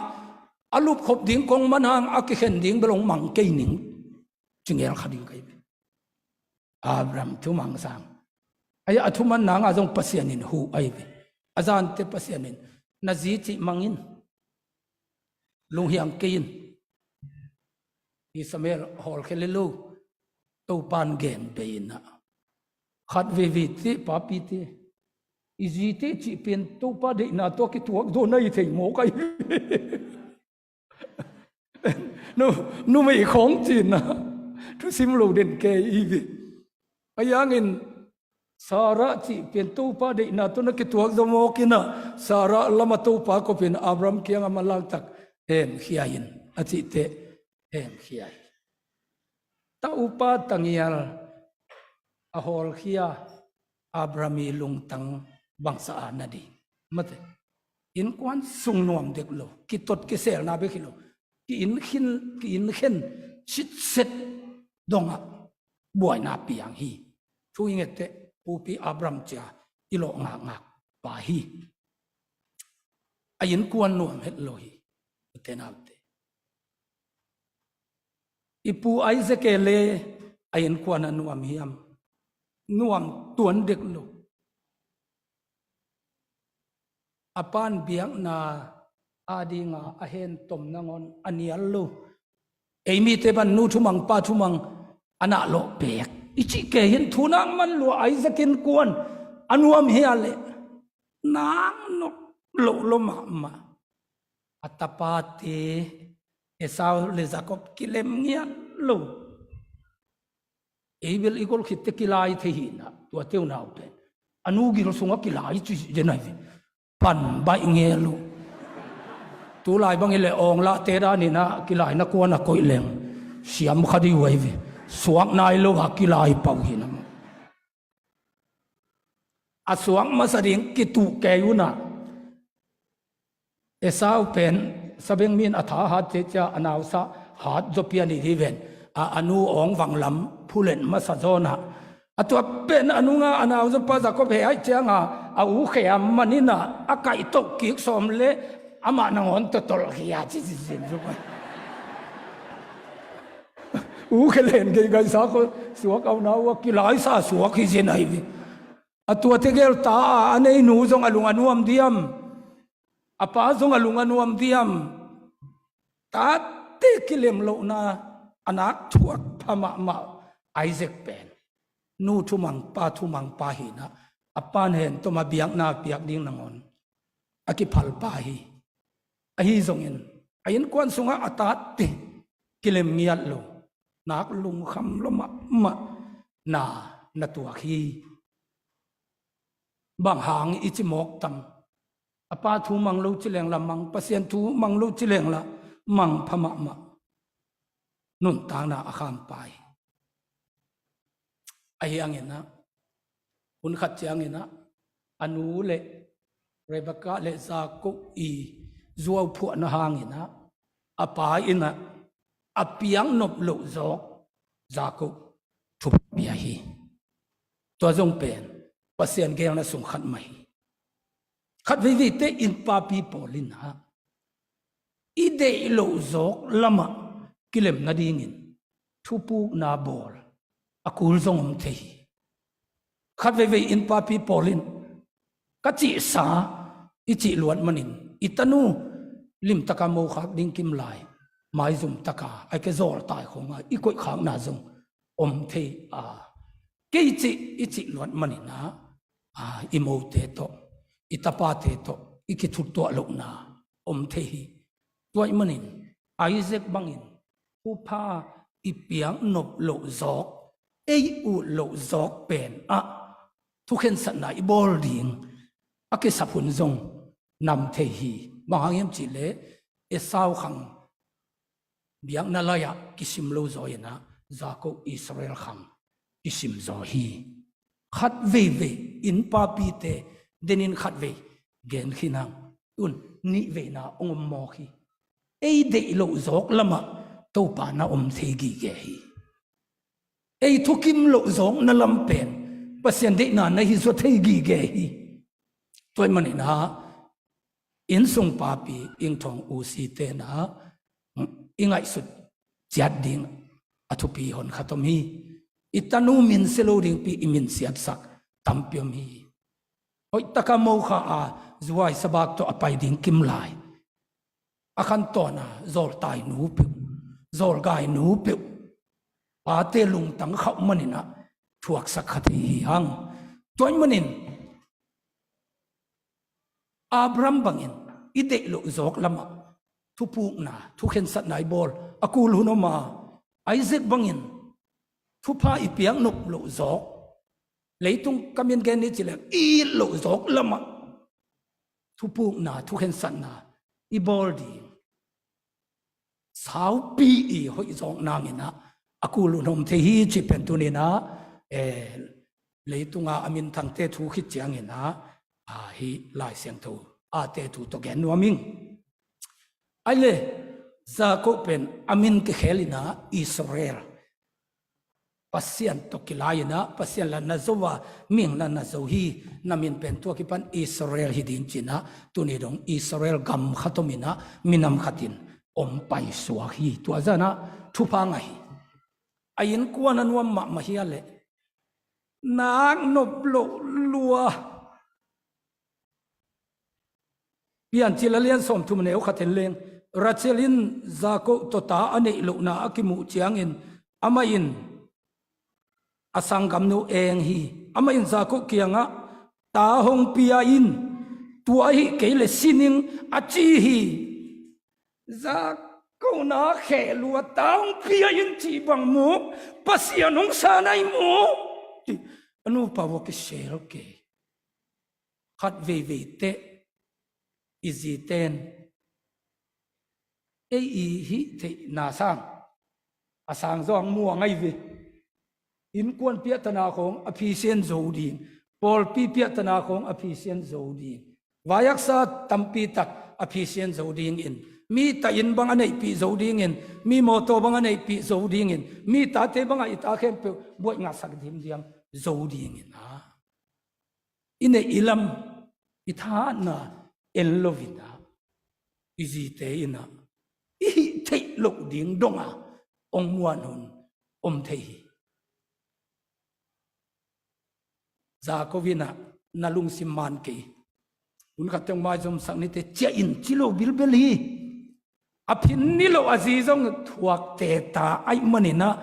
a lupkhop ding kong man hang a kikhen ding bel hong mang kei ning. Ci ngel kha ding ka hi ve. Abraham thumang sang. Ahi a thuman nanga zong Pasian in huh ahi ve. A zante Pasian in na zi cih mang in. Lunghiang kei in. Hi Samuel hawlkhia le lo. Topan gen bei in ah. Khat veivei teh papi teh. I zi teh cih pen Topa deihna tawh kituak zaw na hi thei mawk ahi ve. Nu, numei khawng cihna. Thusim lo den kei hi ve. Ahi hangin Sarah cih pen Topa deihna tawh na kituak zaw mawk in ah, Sarah lamah Topa kop in Abraham kiangah manlangtak hemkhia in a cih teh hemkhia hi. Ta upa tangial a hawlkhia Abraham i lungtang bangsa a na ding. Mate. Innkuan sung nuam dek lo, kitot kiselna bek hi lo. Ki-in khin, ki-in khen sitset dongah buaina piang hi. Thu i nget teh pupi Abraham cia i lawh ngakngak pa hi. A innkuan nuam het lo hi. Ute naute. I pu Isaac e le a innkuan a nuam hiam? Nuam tuan dek lo. A pan biakna a dinga a hen tom nangawn a nial lo. Ei mite ban nu thumang pa thumang a nah lawh pek i cih kei hin thu nak man lua Isaac innkuan a nuam hia leh nak nop loh lo mahmah. A tapate Esau le Jacob kilem ngiat lo. Ei bel i gol khit teh kilai thei hi na, tua teu nau pen a nu gil sungah kilai ci den ahi ve. Pan baih ngel uh. Tulai bang i le awng lahte danin ah kilaina kuan a koih leng siam kha dih uh ahi ve. Suak nai lo a kilai pah uh hi na. A suak masa ding kituh kei un ah. Esau pen sabengmi in a tha hat ciacia a nausa hat zaw pian hi ven. A, a nu awng vanglam phulen masa zawn ah. A tua pen a nunga a nau zawpa Jacob he aih cianga a u khe a man in ah a kaihtoh kik sawm le amah nangawn tawtolh hi a ci ci zin zuk ahi. U khe len geigaisa ko suak au nau a kilaisa suak hi zin ahi ve. A tuate gel ta a a nei nu zong a lung a nuam diam? A pa zong a lung a nuam diam? Tate kilem lohna a nak thuak pha mahmah Isaac pen nu thumang pa thumang pa hi na, a pan hen tawm a biakna piak ding nangawn a kiphal pa hi. Ahi zongin a innkuan sungah a tate kilem ngiat lo, nak lungkham lo mahmah na na tuak hi. Bang hang i ci mawk tam? A pa thu mang lo ci lengla mang, Pasian thu mang lo ci lengla mang pha mahmah. Nuntakna a kham pa hi. Ahi hangin ah hun khat ciangin ah a nu le Rebekah le Jacob i zuau phuahna hangin ah a pa in ah a piak nop loh zawk Jacob thupia hi. Tua zong pen Pasian gelna sung khat mah hi. Khat veivei teh innpapi pawl in ah i deih loh zawk lamah kilem nadingin thupukna bawl a kul zong om thei hi. Khat veivei innpapi pawl in ka cihsa i cih luat manin i tanu limtaka mokhak ding kim lai, maizum taka ai ke zawl tai khawnga i koihkhakna zong om thei a, kei cih i cih luat manin ah, a, i mote tawh, i tapate tawh i kithutuah lohna om thei hi. Tua ahih manin Isaac bangin thupha i piak nop loh zawk, ei ut loh zawk pen ah thukhensatna i bawl ding a kisap hun zong nam thei hi. Bang hang hiam cihleh Esau khang biakna lai-ah kisim lo zaw in ah Jacob Israel khang kisim zaw hi. Khat veivei innpapite denin khat vei gen khin hang, un nih veina hong om mawk hi. Ei deih loh zawk lamah Topa na om thei gige hi. Ei thukim loh zawkna lam pen Pasian deihna na hi zaw thei gige hi. Tua ahih manin ah innsung papi ingthawng usite na i ngaihsut ciat ding a thupi hon khat om hi. I tanu min sia lo dingpi i min siatsak tampi om hi. Hoih taka mo kha a, zuai sabak tawh a pai ding kim lai. A khantawn a zawltai nu peuh, zawlgai nu peuh, pate lungtang khauh manin ah thuaksak kha thei hi hang. Tua ahih manin Abraham bangin i deih loh zawk lamah thupukna, thukhensatna i bawl a kul hun om a, Isaac bangin thupha i piak nop loh zawk, leitung ka min gen ni ci leng i it loh zawk lamah thupukna, thukhensatna i bawl ding saupi i hoih zawk nangin ah a kul hun om thei hi cih pen tuni-in ah, eh, leitunga a minthangte thu khit ciangin ah, ah, hih Lai Siangtho ate thu tawh gen nuam ing. Ahih leh Jacob pen a min kikhel in ah Israel, Pasian tawh kilai in ah, Pasian la na zo a, mihing la na zo hi, na min pen tua kipan Israel hi ding ci-in ah, tuni dong Israel gam khat om in ah, minam khat in om paisuak hi, tua zan ah thupha ngah hi. A innkuan a nuam mahmah hi a leh, nak nop loh lua. Piancil a lian sawmthum neu khat en leng, Rachel in Jacob tawh ta a neih lohna a kimuh ciangin amah in a sanggamnu eng hi. Amah in Jacob kiangah, "Ta hong pia in, tua ahih kei leh si ning," a ci hi. Jacob na kheh lua, "Ta hong pia in," cih bang mu, Pasian hong san ahi mu, ci. A nupa uh a kisel kei. Khat veivei teh i zite in ei i hih theihna sang a sang zawng muang ahi ve. Innkuan piahtana khawng a phisian zo ding, pawlpi piahtana khawng a phisian zo ding, vaihaksa tampi tak a phisian zo dingin, mi ta inn bang a neihpih zo dingin, mi mawtaw bang a neihpih zo dingin, mi tate bangah i ta khempeuh buaih ngahsak dimdiam zo dingin ah, i neih i lam, i thahatna en loin ah, i zite in ah i hih theih loh ding dong a hong muan hun om thei hi. Jacob in ah, "Na lungsim man kei. Hun khat teng maizumsak nite," ciah in ci lo bilbel hi. A phin ni lo, a zi zong thuak teta ahih manin ah,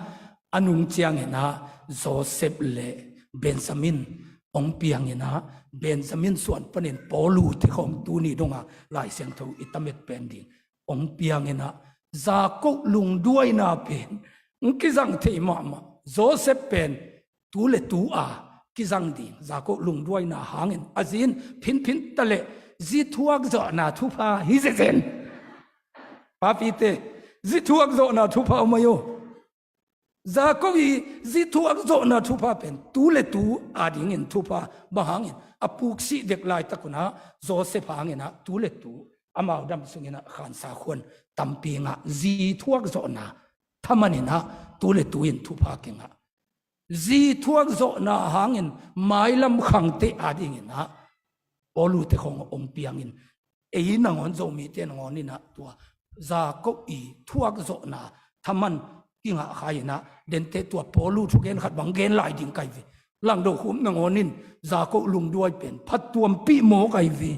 a nung ciangin ah Joseph le Benjamin hong piangin ah, Benjamin suan panin Paul uh te khawng tuni dong a Lai Siangtho i tamet pen ding hong piangin ah, Jacob lungduaina pen hong kizang thei mahmah. Joseph pen tu le tu a kizang ding, Jacob lungduaina hangin a zi in phinphin ta leh zi thuak zawhna thupha hi zezen. Papite, zi thuak zawhna thupha om ahi uh. Jacob i zi thuak zawhna thupha pen tu le tu a dingin thupha, bang hangin a puksih dek laitak un ah Joseph hangin ah tu le tu amau dam sungin ah khansa khuan tampi ngah, zi thuak zawhna thaman in ah tu le tu in thupha kingah. Zi thuak zawhna hangin mailam khangte a dingin ah Paul uh te khawng hong piangin, ei nangawn, Zomite nangawn in ah tua Jacob i thuak zawhna thaman kingah khai in ah, dente tua Paul uh thugen khat bang gen lai ding ka hi ve. Langdo khum nangawn in Jacob lungduai pen phattuampih mawk ahi ve.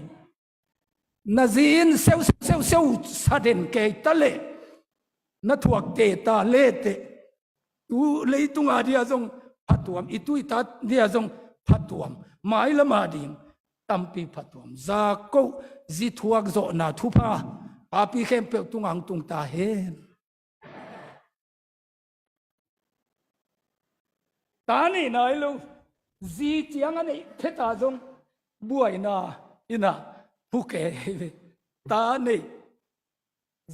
Na zi in seu seu seu sa den kei ta leh, na thuak teta le teh, tu leitung a dia zong phattuam, i tu i ta dia zong phattuam, mailam a ding tampi phattuam. Jacob zi thuak zawhna thupha papi khempeuh tungah hong tung ta hen. Ta neih nai lo, zi ciang a neih phet a zong buaina in ah phu kei hi ve. Ta neih,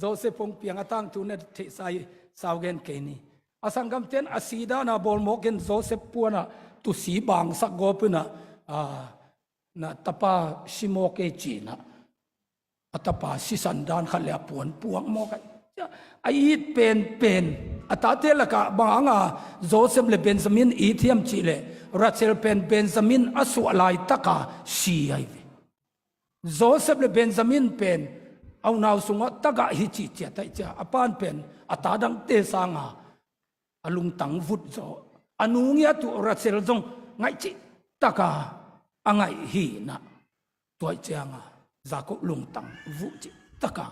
Joseph hong piang a tangthu na theihsa hi, sau gen kei ni. A sanggamte in a si dan a bawl mawk in Joseph puan ah tusi bangsak gawp in ah, a, na tapa si mawk ei ci in ah, a tapa sisan dan khat le a puan puak mawk ahi. A it penpen, a tate lakah bang hang a Joseph le Benjamin it hiam cih leh, Rachel pen Benjamin a suah laitak a si ahi ve. Joseph le Benjamin pen a unau sungah tagah hi cih ciat ahi cia, a pan pen a ta dangte sang a a lungtang vut zaw. A nu ngiat uh Rachel zong ngaih cih taka a ngaih hi inah. Tua ih cianga Jakob lungtang vut cih taka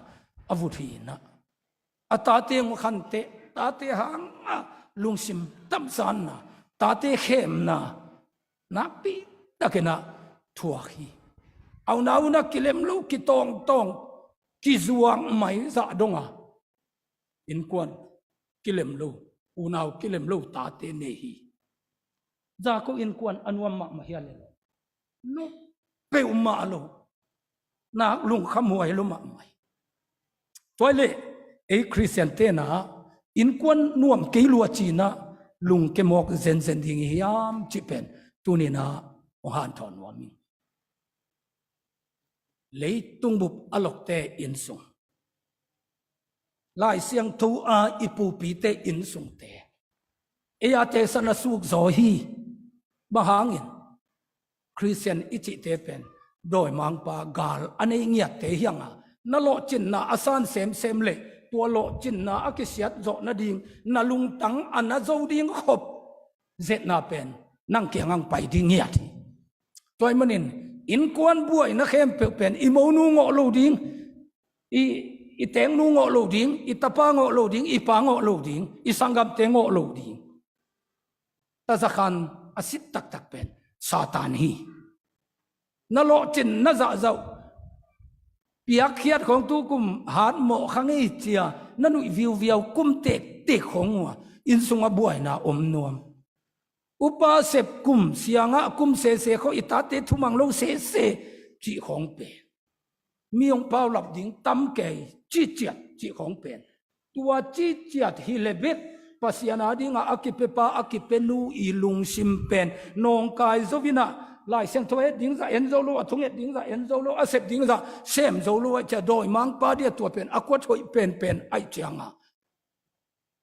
a vut hi inah. A tate hong khanteh, tate hanga lungsim tamsanna, tate khemna nakpi takinah thuak hi. A unau unau kilem lo, kitawngtawng, kizuak mai zah donga innkuan kilem lo, unau kilem lo tate nei hi. Jakob innkuan a nuam mahmah hi a le lo, nuam peuhmah lo, nak lungkhamhuai lo mahmah hi. Tua ih leh ei Khristian tenah innkuan nuam kei lua cinah lungke mawk zenzen ding hi hiam cih pen tuninah hong hanthawn nuam ing. Leitung bup a lokte innsung, Lai Siangtho a i pupite innsungte ei a tesan a suk zaw hi. Bang hangin? Khristian i cihte pen dawimangpa gal a nei ngiatte hianga na lawhcinna a san semsem le tua lawhcinna a kisiat zawh nading na lungtang a na zo ding khop zetna pen nang kiangah pai ding ngiat hi. Tua ih manin innkuan buaina khempeuh pen i monu ngawh lo ding, i, i tengnu ngawh lo ding, i tapa ngawh lo ding, i pa ngawh lo ding, i sanggamte ngawh lo ding. Tazakhan a sit taktak pen Satan hi. Na lawhcin na zahzauh piakkhiat khawng tu kum hatmawh kha ngei cia na nuih viuviau kum tektek khawng uh a innsungah buaina om nuam. Upa sep kum, siangah kum sese khawng, i tate thumang lo sese cih khawng pen, mi hong paulap ding tam kei, ciciat cih khawng pen, tua ciciat hi le bek Pasian a dingah a kipepa a kipenu i lungsim pen nawngkai zo inah, Lai Siangtho a et ding zah en zo lo, a thunget ding zah en zo lo, a sep ding zah sem zo lo, a cia dawimangpa dia tua pen a kuat hoih penpen aih cianga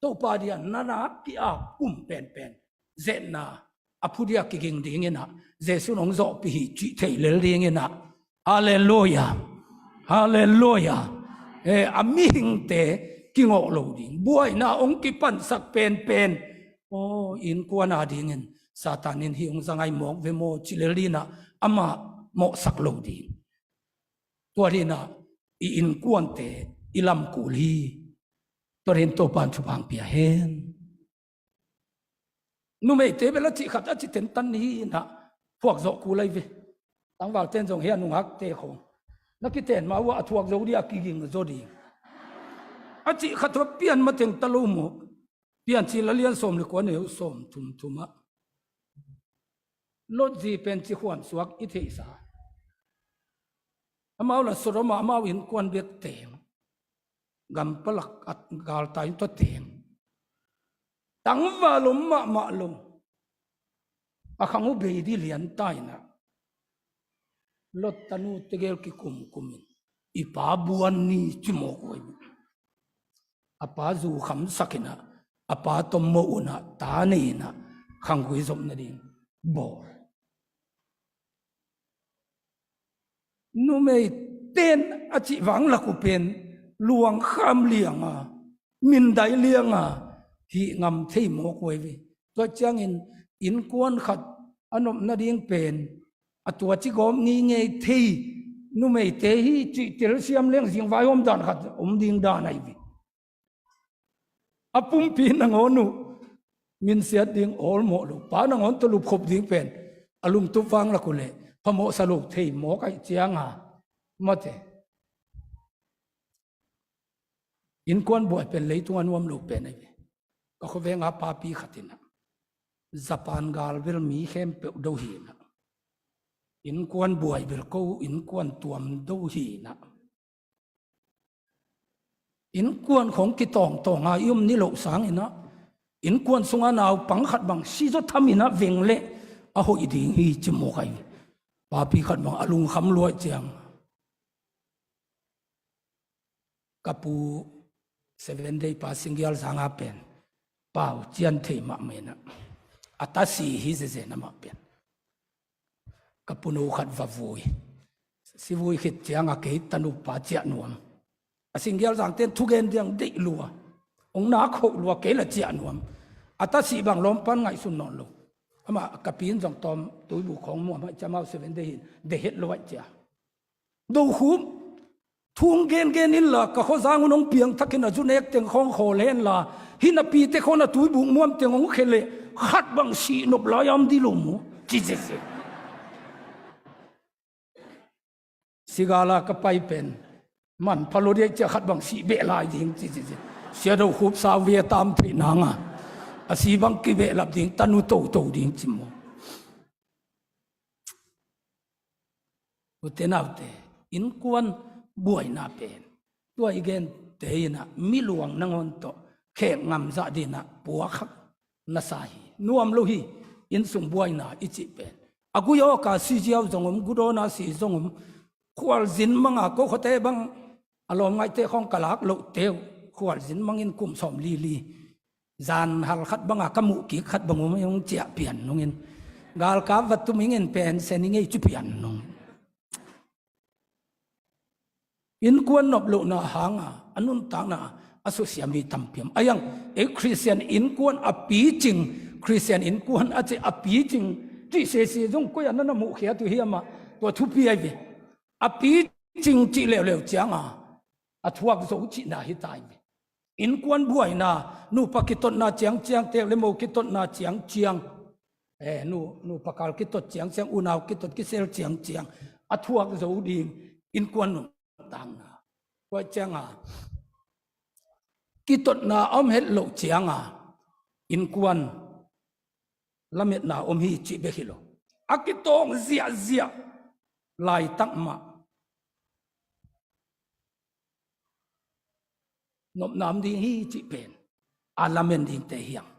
Topa dia na nak ki-ak kum penpen zetna a phu dia kiging dinginah Jesu in hong zawhpih hi cih thei lel dinginah. Halleluia. Halleluia. Eh, a mihingte kingawh lo ding, buaina hong kipansak penpen, aw, innkuan a dingin Satan in hih hong zangai mawk ve maw ci lel dinah amah mawhsak lo ding. Tua dinah i innkuante i lamkul hi. Tua din Topan thupha pia hen. Numeite bel a cih khat a cih tentan hi inah thuak zawh kul ahi ve. Tangvalten zong hi a nungakte khawng na kiten ma uh a thuak zo dih a kiging zo dih. A cih khat a pian mateng ta lo maw? Piancil a lian sawm le kua neu sawm thum thumah Lot zi pen ci khuansuak i theihsa. Amau la Sodom ah amau innkuan bek teng, gampalak at galtai tua teng, tangval om mahmah lo. A khang uh bei dih lian ta inah Lot tanu tegel kikumkum in i pa buan ni ci mawk uh ahi. A pa zu khamsak inah, a pa tom mawh unah, ta nei inah, khanggui zop nading bawl. Numeiten a cih vanglak uh pen luangkham lianga, mindai lianga hih ngam thei mawk uh ahi ve. Tua ciangin innkuan khat a nop nading pen a tua ci gawp ngeingei thei numeite hi cih telsiam leng zingvai om dan khat om ding dan ahi ve. A pumpi nangawn uh minsiat ding awlmawh lo, pa nangawn tawh lupkhop ding pen a lumtup vanglak uh leh phamawhsa lo thei mawk aih cianga mate. Innkuan buai pen leitung a nuam lo pen ahi ve. Ka khuavenga papi khat inah Japan gal bel mi khempeuh do hi inah, innkuan buai bel ko innkuan tuam do hi inah, innkuan khawng kitawngtawnga i om ni loh sanginah innkuan sunga naupang khat bang sizaw tham inah veng leh a hoih ding hi ci mawk ahi. Papi khat bang a lungkham luaih ciang ka pu Seven Day pa Singgial zanga pen pau cian thei mahmah inah, a ta si hi zezen amah pen. Ka punu khat va vui. Si vui khit cianga kei tanu pa ciah nuam. A Singgial zangten thugen diang deih lua, hong nak hoh lua, kei la ciah nuam. A ta sih bang lawmpan ngaihsun nawn lo. Amah ka pi in zong tawm tuibuk khawng muam ahih ciang amau Seven Day hi in deih het lo ahih ciang. Dokhup thu hong gengen inla ka khuazang un hong piangthak in a zu nek teng khawng khawl hen la, hih na pite khawng na tuibuk muam teng hong khia leh khat bang sih nop lai a om ding lo maw, ci ziahziah. Sigala ka pai pen manpha lo ding ahih ciang khat bang sih beh lai ding ci ci ci. Sia Dokhup sau ve a tam theih nang a, a sih bang kibehlap ding, tanu toto ding ci maw. Ute naute, innkuan buaina pen tua i gente in ah mi luang nangawn tawh khek ngamzah ding in ah puakkhak na sa hi. Nuam lo hi, innsung buaina i cih pen. A gui awk a si ziau zong om, gu dawn a si zong om. Khualzin mang a, ko khuate bang a lawmngaihte khawng ka lak loh teh uh, khualzin mang in kum sawmli li. Zan hal khat bang a ka muh kik khat bang om, hong ciah pian nung in. Galkap va tum ing in pen sen i ngei ci pian nung. Innkuan nop lohna hang a, a nuntakna a susia mi tampi om. A iang, ei Khristian innkuan a picing, Khristian innkuan a cih a picing cih sese zong koi a na na muhkhiat uh hiam ah, tua thupi ahi ve. A picing cih leuleu ciang a, a thuak zo cihna hi ta hi ve. Innkuan buaina, nupa kitotna ciangciang, tek le mo kitotna ciangciang, eh, nu, nupa kal kitot ciangciang, unau kitot kisel ciangciang, a thuak zo ding innkuan nuntakna. Tua ciang a, kitotna a om het loh ciang a, innkuan lametna om hi cih bek hi lo. A kitawng ziahziah laitak mah nopna om ding hi cih pen a lamen dingte hi hang.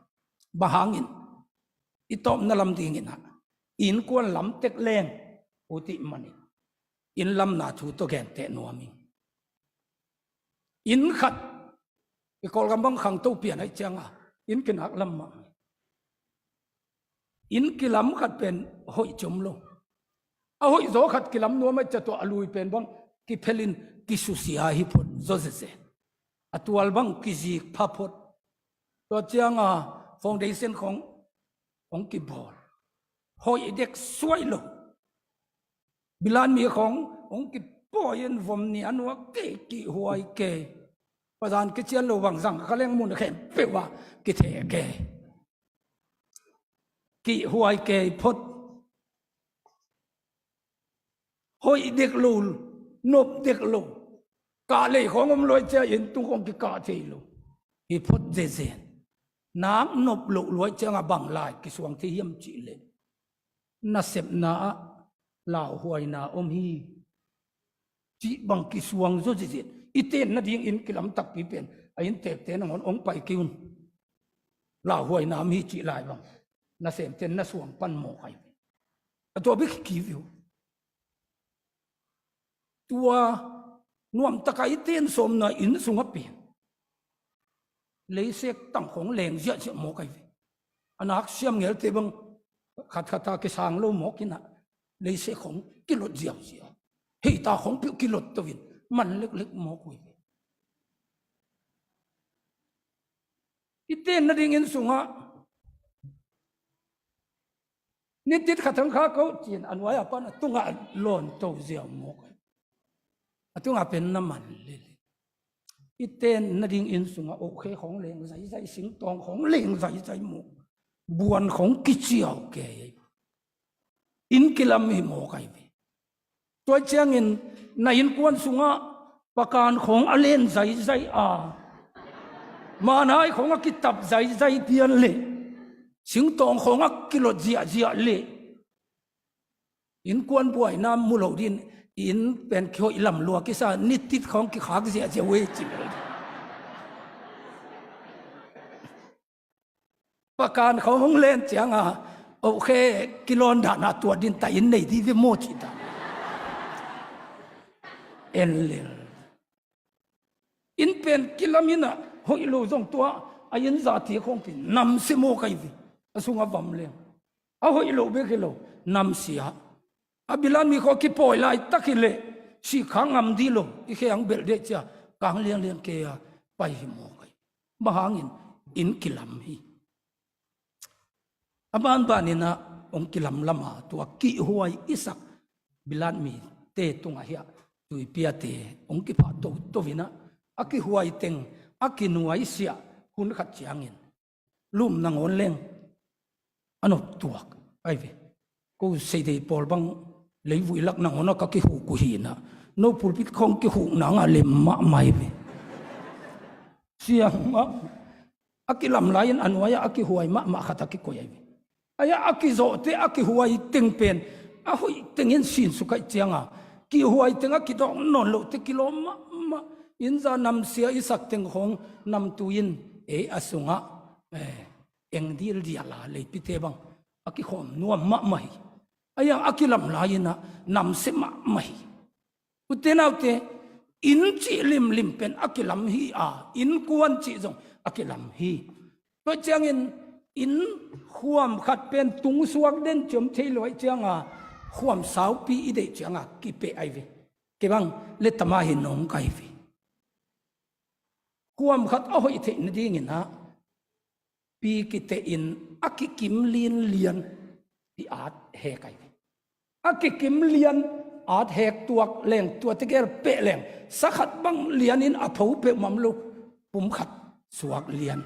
Bang hangin, i tawpna lam dingin ah, innkuan lam tek leng uh cih manin, inn lamna thu tawh genteh nuam ing. Inn khat, i Kawlgam bang khangto pian ahih ciang a, inn kinak lam mah. Inn kilam khat pen hoih ci om lo. A hoih zaw khat kilam nuam ahih ciang tua a lui pen bang kiphel in kisusia hi phot zaw zeze. A tual bang kizik pha phot. Tua ciang a foundation khawng hong kibawl. Hoih dek suai lo. Bilan mi khawng hong kipawi in vom nih a nuak kei, kihhuai kei. Pazan kician lo bang zang kha leng mun khempeuh ah kitheh kei. Kihhuai kei phot. Hoih dek lo, nop dek lo. Kah lei khawng om lua ahih ciang inn tung khawng kikah thei lo. Hi phot zezen. Nak nop loh lua ahih ciang a bang lai kisuang thei hiam cih leh, nasepna ah lauhuaina om hi cih bang kisuang zaw zizit. I ten nading inn kilam takpi pen a inntekte nangawn hong pai kei un. Lauhuaina om hi cih lai bang nasemte na suang pan mawk ahi ve. A tua bek hi kei ve uh. Tua nuamtaka i ten sawmna inn sungah pen leisek tang khawng leng ziahziah mawk ahi ve. A nak siam ngelte bang khatkhat a kisang lo mawk in ah, leisek khawng kilot ziauziau. Heita khawng piuh kilot to in man leklek mawk uh hi ve. I ten nading inn sungah nitit khat hong khak o ci-in a nuai-a pan a tungah lawnto ziau mawk. A tungah pen na man lel. I ten nading inn sungah ohkhe khawng leng zaizai, singtawng khawng leng zaizai mawk. Buan khawng kiciau kei. Inn kilam hi mawk ahi ve. Tua ciangin na innkuan sungah pakan khawng a len zaizai a, manai khawng a kitap zaizai pian leh, singtawng khawng a kilot ziahziah leh, innkuan buaina mu lo ding in, inn pen kihoih lam lua kisa, nitit khawng kikhak ziahziah uh e ci lel. Pakan khawng hong len ciang a, ohkhe kilawn dan a tuat ding ta, inn nei ding ve maw ci ta. En lel. Inn pen kilam in ah hoih lo zong tua a inn zati khawng pen namsia mawk ahi ve. A sungah vam leng. A hoih lo bek hi lo, namsia. A bilan mi khawng kipawi laitak hi leh, sih khak ngam ding lo, i khe hong belh dek ciang kang lianglian kei a pai hi mawk ahi. Bang hangin, inn kilam hi. A banbanin ah hong kilamlam a, tua kihhuai i sak Bilat mite tungah hiah tuipiate hong kiphah toto in ah, a kihhuai teng a kinuaisiah hun khat ciangin lum nangawn leng a noptuak ai ve. Ko seidei pawl bang leivui lak nangawn a ka kihuk uh hi in ah, no pulpit khawng kihuk nangah lem mahmah ai ve. Siang mah a kilam lai-in a nuai-ah a kihhuai mahmah khat a kikoih ai ve. Ai-ah a kizawhte a kihhuai teng pen a hoih tengin sinsuk ahih cianga, kihhuai teng a kidawk nawn lohte kilawm mahmah. Innza namsia i sak teng khawng namtui in ei a sungah, eh, eng dildial a leipite bang a kikhawm nuam mahmah hi. Ai-ah a kilam lai-in ah namsia mahmah hi. Ute naute, inn cih limlim pen a kilam hi a, innkuan cih zong a kilam hi. Tua ciangin inn khuam khat pen tungsuak den ciam thei lo ahih cianga, khuam saupi i deih cianga kipeh ai ve. Kei bang letama hi nong kai ve. Khuam khat a hoih theih nadingin ah pi kitehin a kikim lianlian i at hek ai ve. A kikim lian at hek tuak leng, tuate gel peh leng, sa khat bang lianin a pho peuhmah om lo, pum khat suak lian.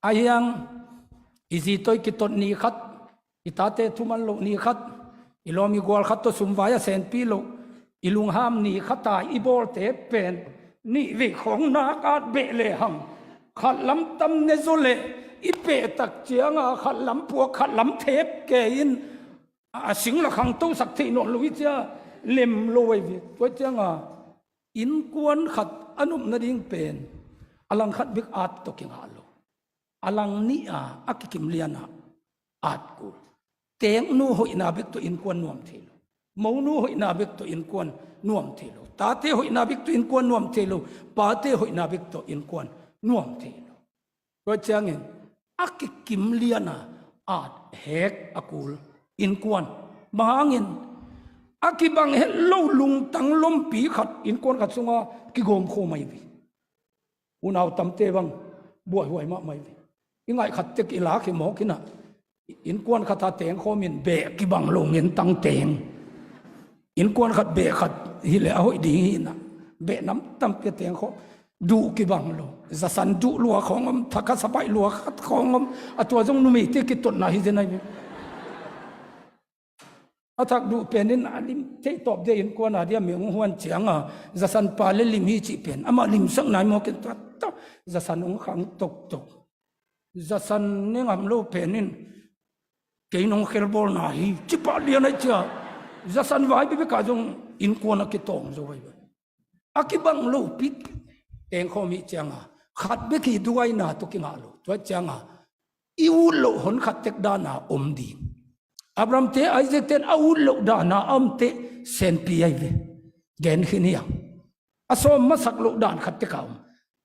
Ahi hang i zi tawh i kitot ni khat, i tate thuman loh ni khat, i lawm i gual khat tawh sumvai a senpih loh, i lungham ni khat a i bawlte pen nih vei khawng nak at beh lehang, khat lam tam ne zaw leh i pehtak cianga khat lam puak khat lam thep kei in, a singla khangtosak theih nawn lo hi cia lem lo ai ve. Tua cianga innkuan khat a nop nading pen a lang khat bek at tawh kingah lo. A lang nih a a kikim lianah at kul. Tengnu hoihna bek tawh innkuan nuam thei lo. Monu hoihna bek tawh innkuan nuam thei lo. Tate hoihna bek tawh innkuan nuam thei lo. Pate hoihna bek tawh innkuan nuam thei lo. Tua ciangin a kikim liana at hek a kul innkuan. Bang hangin a kibang het lo lungtang lompi khat innkuan khat sunga kigawm khawm ai ve. Unau tamte bang buaihuai mahmah ai ve. I ngaih khat tek i lak hi mawk inah, innkuan khat a tengkhawm in beh kibang lo ngentang teng. Innkuan khat beh khat hileh a hoih ding hi inah, beh nam tampi a tengkhawm. Duh kibang lo. Zasan duh lua khawng om, thak a sapaih lua khat khawng om. A tua zong numeite kitotna hi zen ai ve. A thak duh penin a lim theih tawp dia innkuan a dia mi hong huan cianga, zasan pa le lim hi cih pen amah limsak nai mawkin tua tawh zasan hong khang toktok. Zasan ne ngam lo penin kei nong khelbawlna hi, cipah lian ai cia. Zasan vai bebek a zong innkuan a kitawng zo ai ve. A kibang lopi tengkhawm hi cianga, khat bek hi duaina tawh kingah lo. Tua cianga i ut loh hon khat tek dana om ding. Abraham te, Isaac ten a ut loh dana a om teh senpi ai ve. Gen khin hiang. A sawm masak loh dan khat tek a om.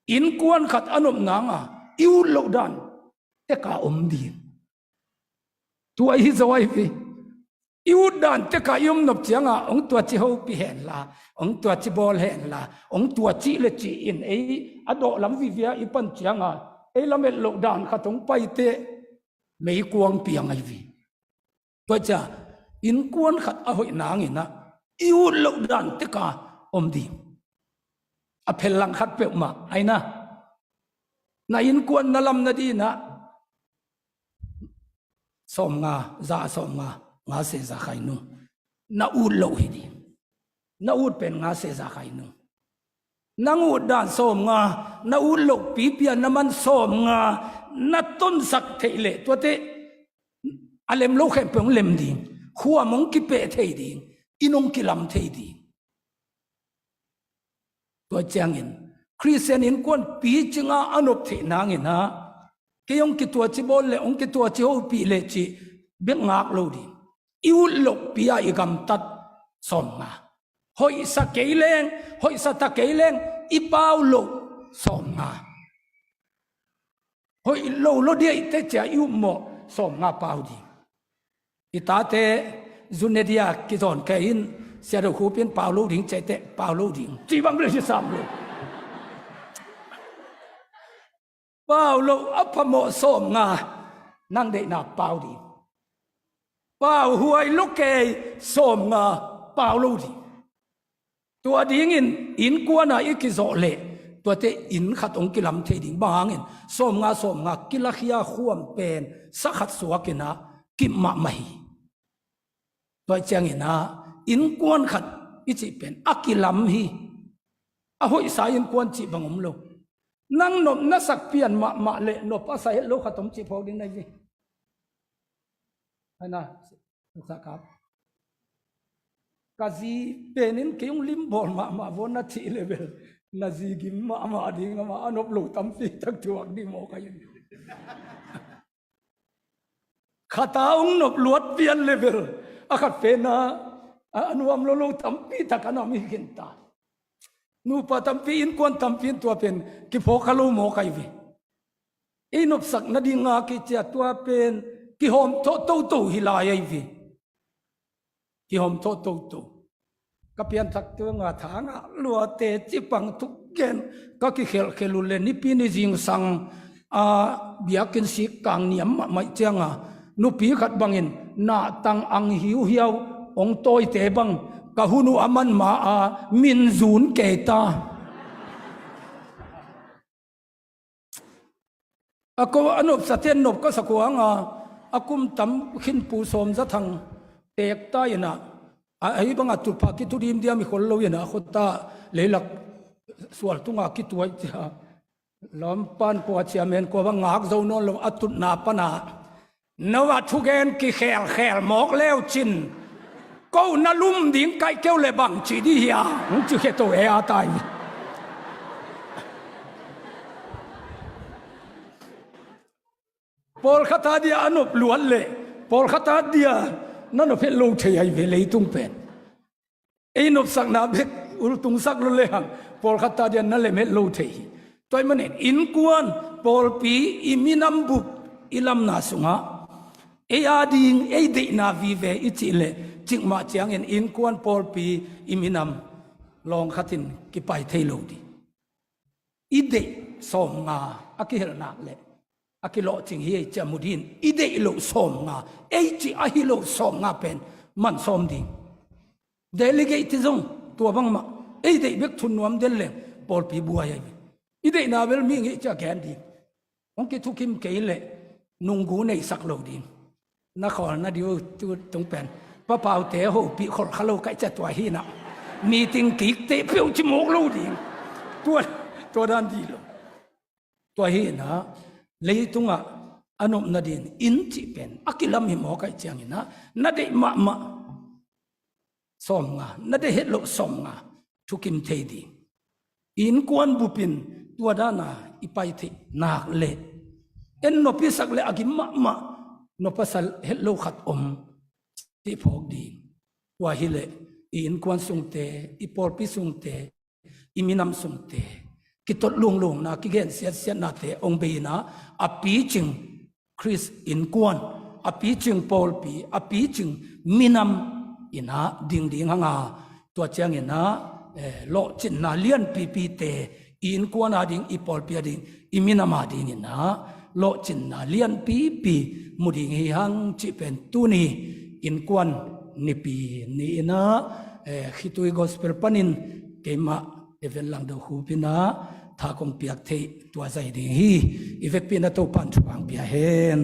Innkuan khat a nop nanga i ut loh dan tek a om ding. Tua hi zo ai ve. I ut dan tek a i om nop cianga hong tua ci hopih henla, hong tua ci bawl henla, hong tua cih le cih in ei a dawh lam vivia i pan cianga ei lamet loh dan khat hong pai teh meikuang piang ai ve. Tua cia innkuan khat a hoih nangin ah i ut loh dan tek a om ding. A phel lang khat peuhmah ai na, na innkuan na lam nadinah sawmnga, za a sawmnga, nga se za khainung. Na ut loh hi ding. Na ut pen nga se za khainung. Nang ut dan sawmnga, na ut loh pipi a na man sawmnga na tonsak theih leh tuate a lem lo khempeuh hong lem ding. Khuam hong kipeh thei ding. Inn hong kilam thei ding. Tua ciangin Khristian innkuan picinga a nop theih nangin ah kei hong kituaci bawl le hong kituaci hopih le cih bek ngak lo ding. I ut loh pi-a i gamtat sawmnga. Hoihsa kei leng, hoihsa ta kei leng i pau loh sawmnga. Hoih lo lo diaih teh cia i upmawh sawmnga pau ding. I tate zune dia kizawn kei in, Sia Do Khup in pau lo ding cia teh pau lo ding. Ci bang bel hi sam lo. Pau lo a phamawh sawmnga nang deihna pau ding. Pauhuai lo kei, sawmnga pau lo ding. Tua dingin innkuana i kizawh leh tuate inn khat hong kilam thei ding. Bang hangin sawmnga sawmnga kilakhia khuam pen sa khat suakin ah kip mahmah hi. Tua ciangin ah innkuan khat i cih pen a kilam hi. A hoihsa innkuan cih bang om lo. Nang nop na sak pian mahmah leh nop a sa het lo khat om cih phawk ding na hi ve. Hai na, sa kap. Ka zi penin kei hong limbawl mahmah vaw na cih leh bel na zi gim mahmah ding a, amah a nop lo tampi tak thuak ding maw ka hi. Khat a hong nop luat pian leh bel a khat pen ah a nuam lo lo tampi tak a na om hi khin ta. Nupa tampi, innkuan tampi in tua pen kiphawk kha lo maw ka hi ve. Ei nopsak nading a kei cia tua pen kihawmthawh toto hi lai ahi ve. Kihawmthawh toto. Ka pianthak tung a tha ngah luate cipang thuk gen ka kikhelhkhelh uh leh nipi ni zingsang a biakinn sik kang niam mahmah ciang a nupi khat bangin nahtang ang hiuhiau hong tawite bang ka hun uh a man ma a min zun kei ta. A ko a nopsate nop ka sa kuang a, a kum tam khin Pu Sawm Za Thang teek ta in ah, a, ahi bang a tutphah kithu dimdiam i khol lo in ah, a khuata leilak sual tunga kituai cia. Lawmpan kua cia men kua bang ngak zo nawn lo a tutna pan ah, no a thugen kikhelkhel mawk leu cin ko na lum ding kaih keu le bang ci dih hia? Hong ci khe to e a tai. Pawlkhat a dia a nop luat leh pawlkhat a dia na nop het lo thei ahi ve leitung pen. Ei nopsakna bek ultungsak lo le hang pawlkhat a dia na lem het lo thei hi. Tua ahih manin innkuan pawlpi i minam bup i lamna sungah ei ading ei deihna vive i cih leh cikmah ciangin innkuan pawlpi i minam lawng khatin kipai thei lo ding. I deih sawmnga a kihelh nak leh a kilawhcing hi ei cia mu ding. I deih loh sawmnga, ei cih ahi loh sawmnga pen man sawm ding. Delegate zong tua bangmah ei deih bek thun nuam den leng pawlpi buai ahi. I deihna bel mi ngei cia gen ding. Hong kithukim kei leh nunggu neisak lo ding. Na khawl na diu tu tung pen papaute hopih kholh kha lo kaih cia tua hi na. Meeting kik teh peuh ci mawk lo ding. Tua, tua dan dih lo. Tua hi na, leitungah a nop nading inn cih pen a kilam hi mawk aih ciangin ah, na deih mahmah sawmnga, na deih het loh sawmnga thukim thei ding. I innkuan bupin tua dana i pai theih nak leh en nop i sak leh a gim mahmah nop a sa het lo khat om cih phawk ding. Tua hileh i innkuan sungte, i pawlpi sungte, i minam sungte kitot lunglungna, kigen siatsiatnate hong bei in ah, a picing Khrist innkuan, a picing pawlpi, a picing minam in ah ding ding hang a, tua ciangin ah, eh, lawhcinna lianpipite i innkuan ading, i pawlpi ading, i minam adingin ah lawhcinna lianpipi mu ding hi hang cih pen tuni innkuan nipi ni in ah, eh, khitui gospel panin keimah Reverend Langdo Khup in ah tha kong piak theih tua zai ding hi. I vekpi in ah Topan thupha pia hen.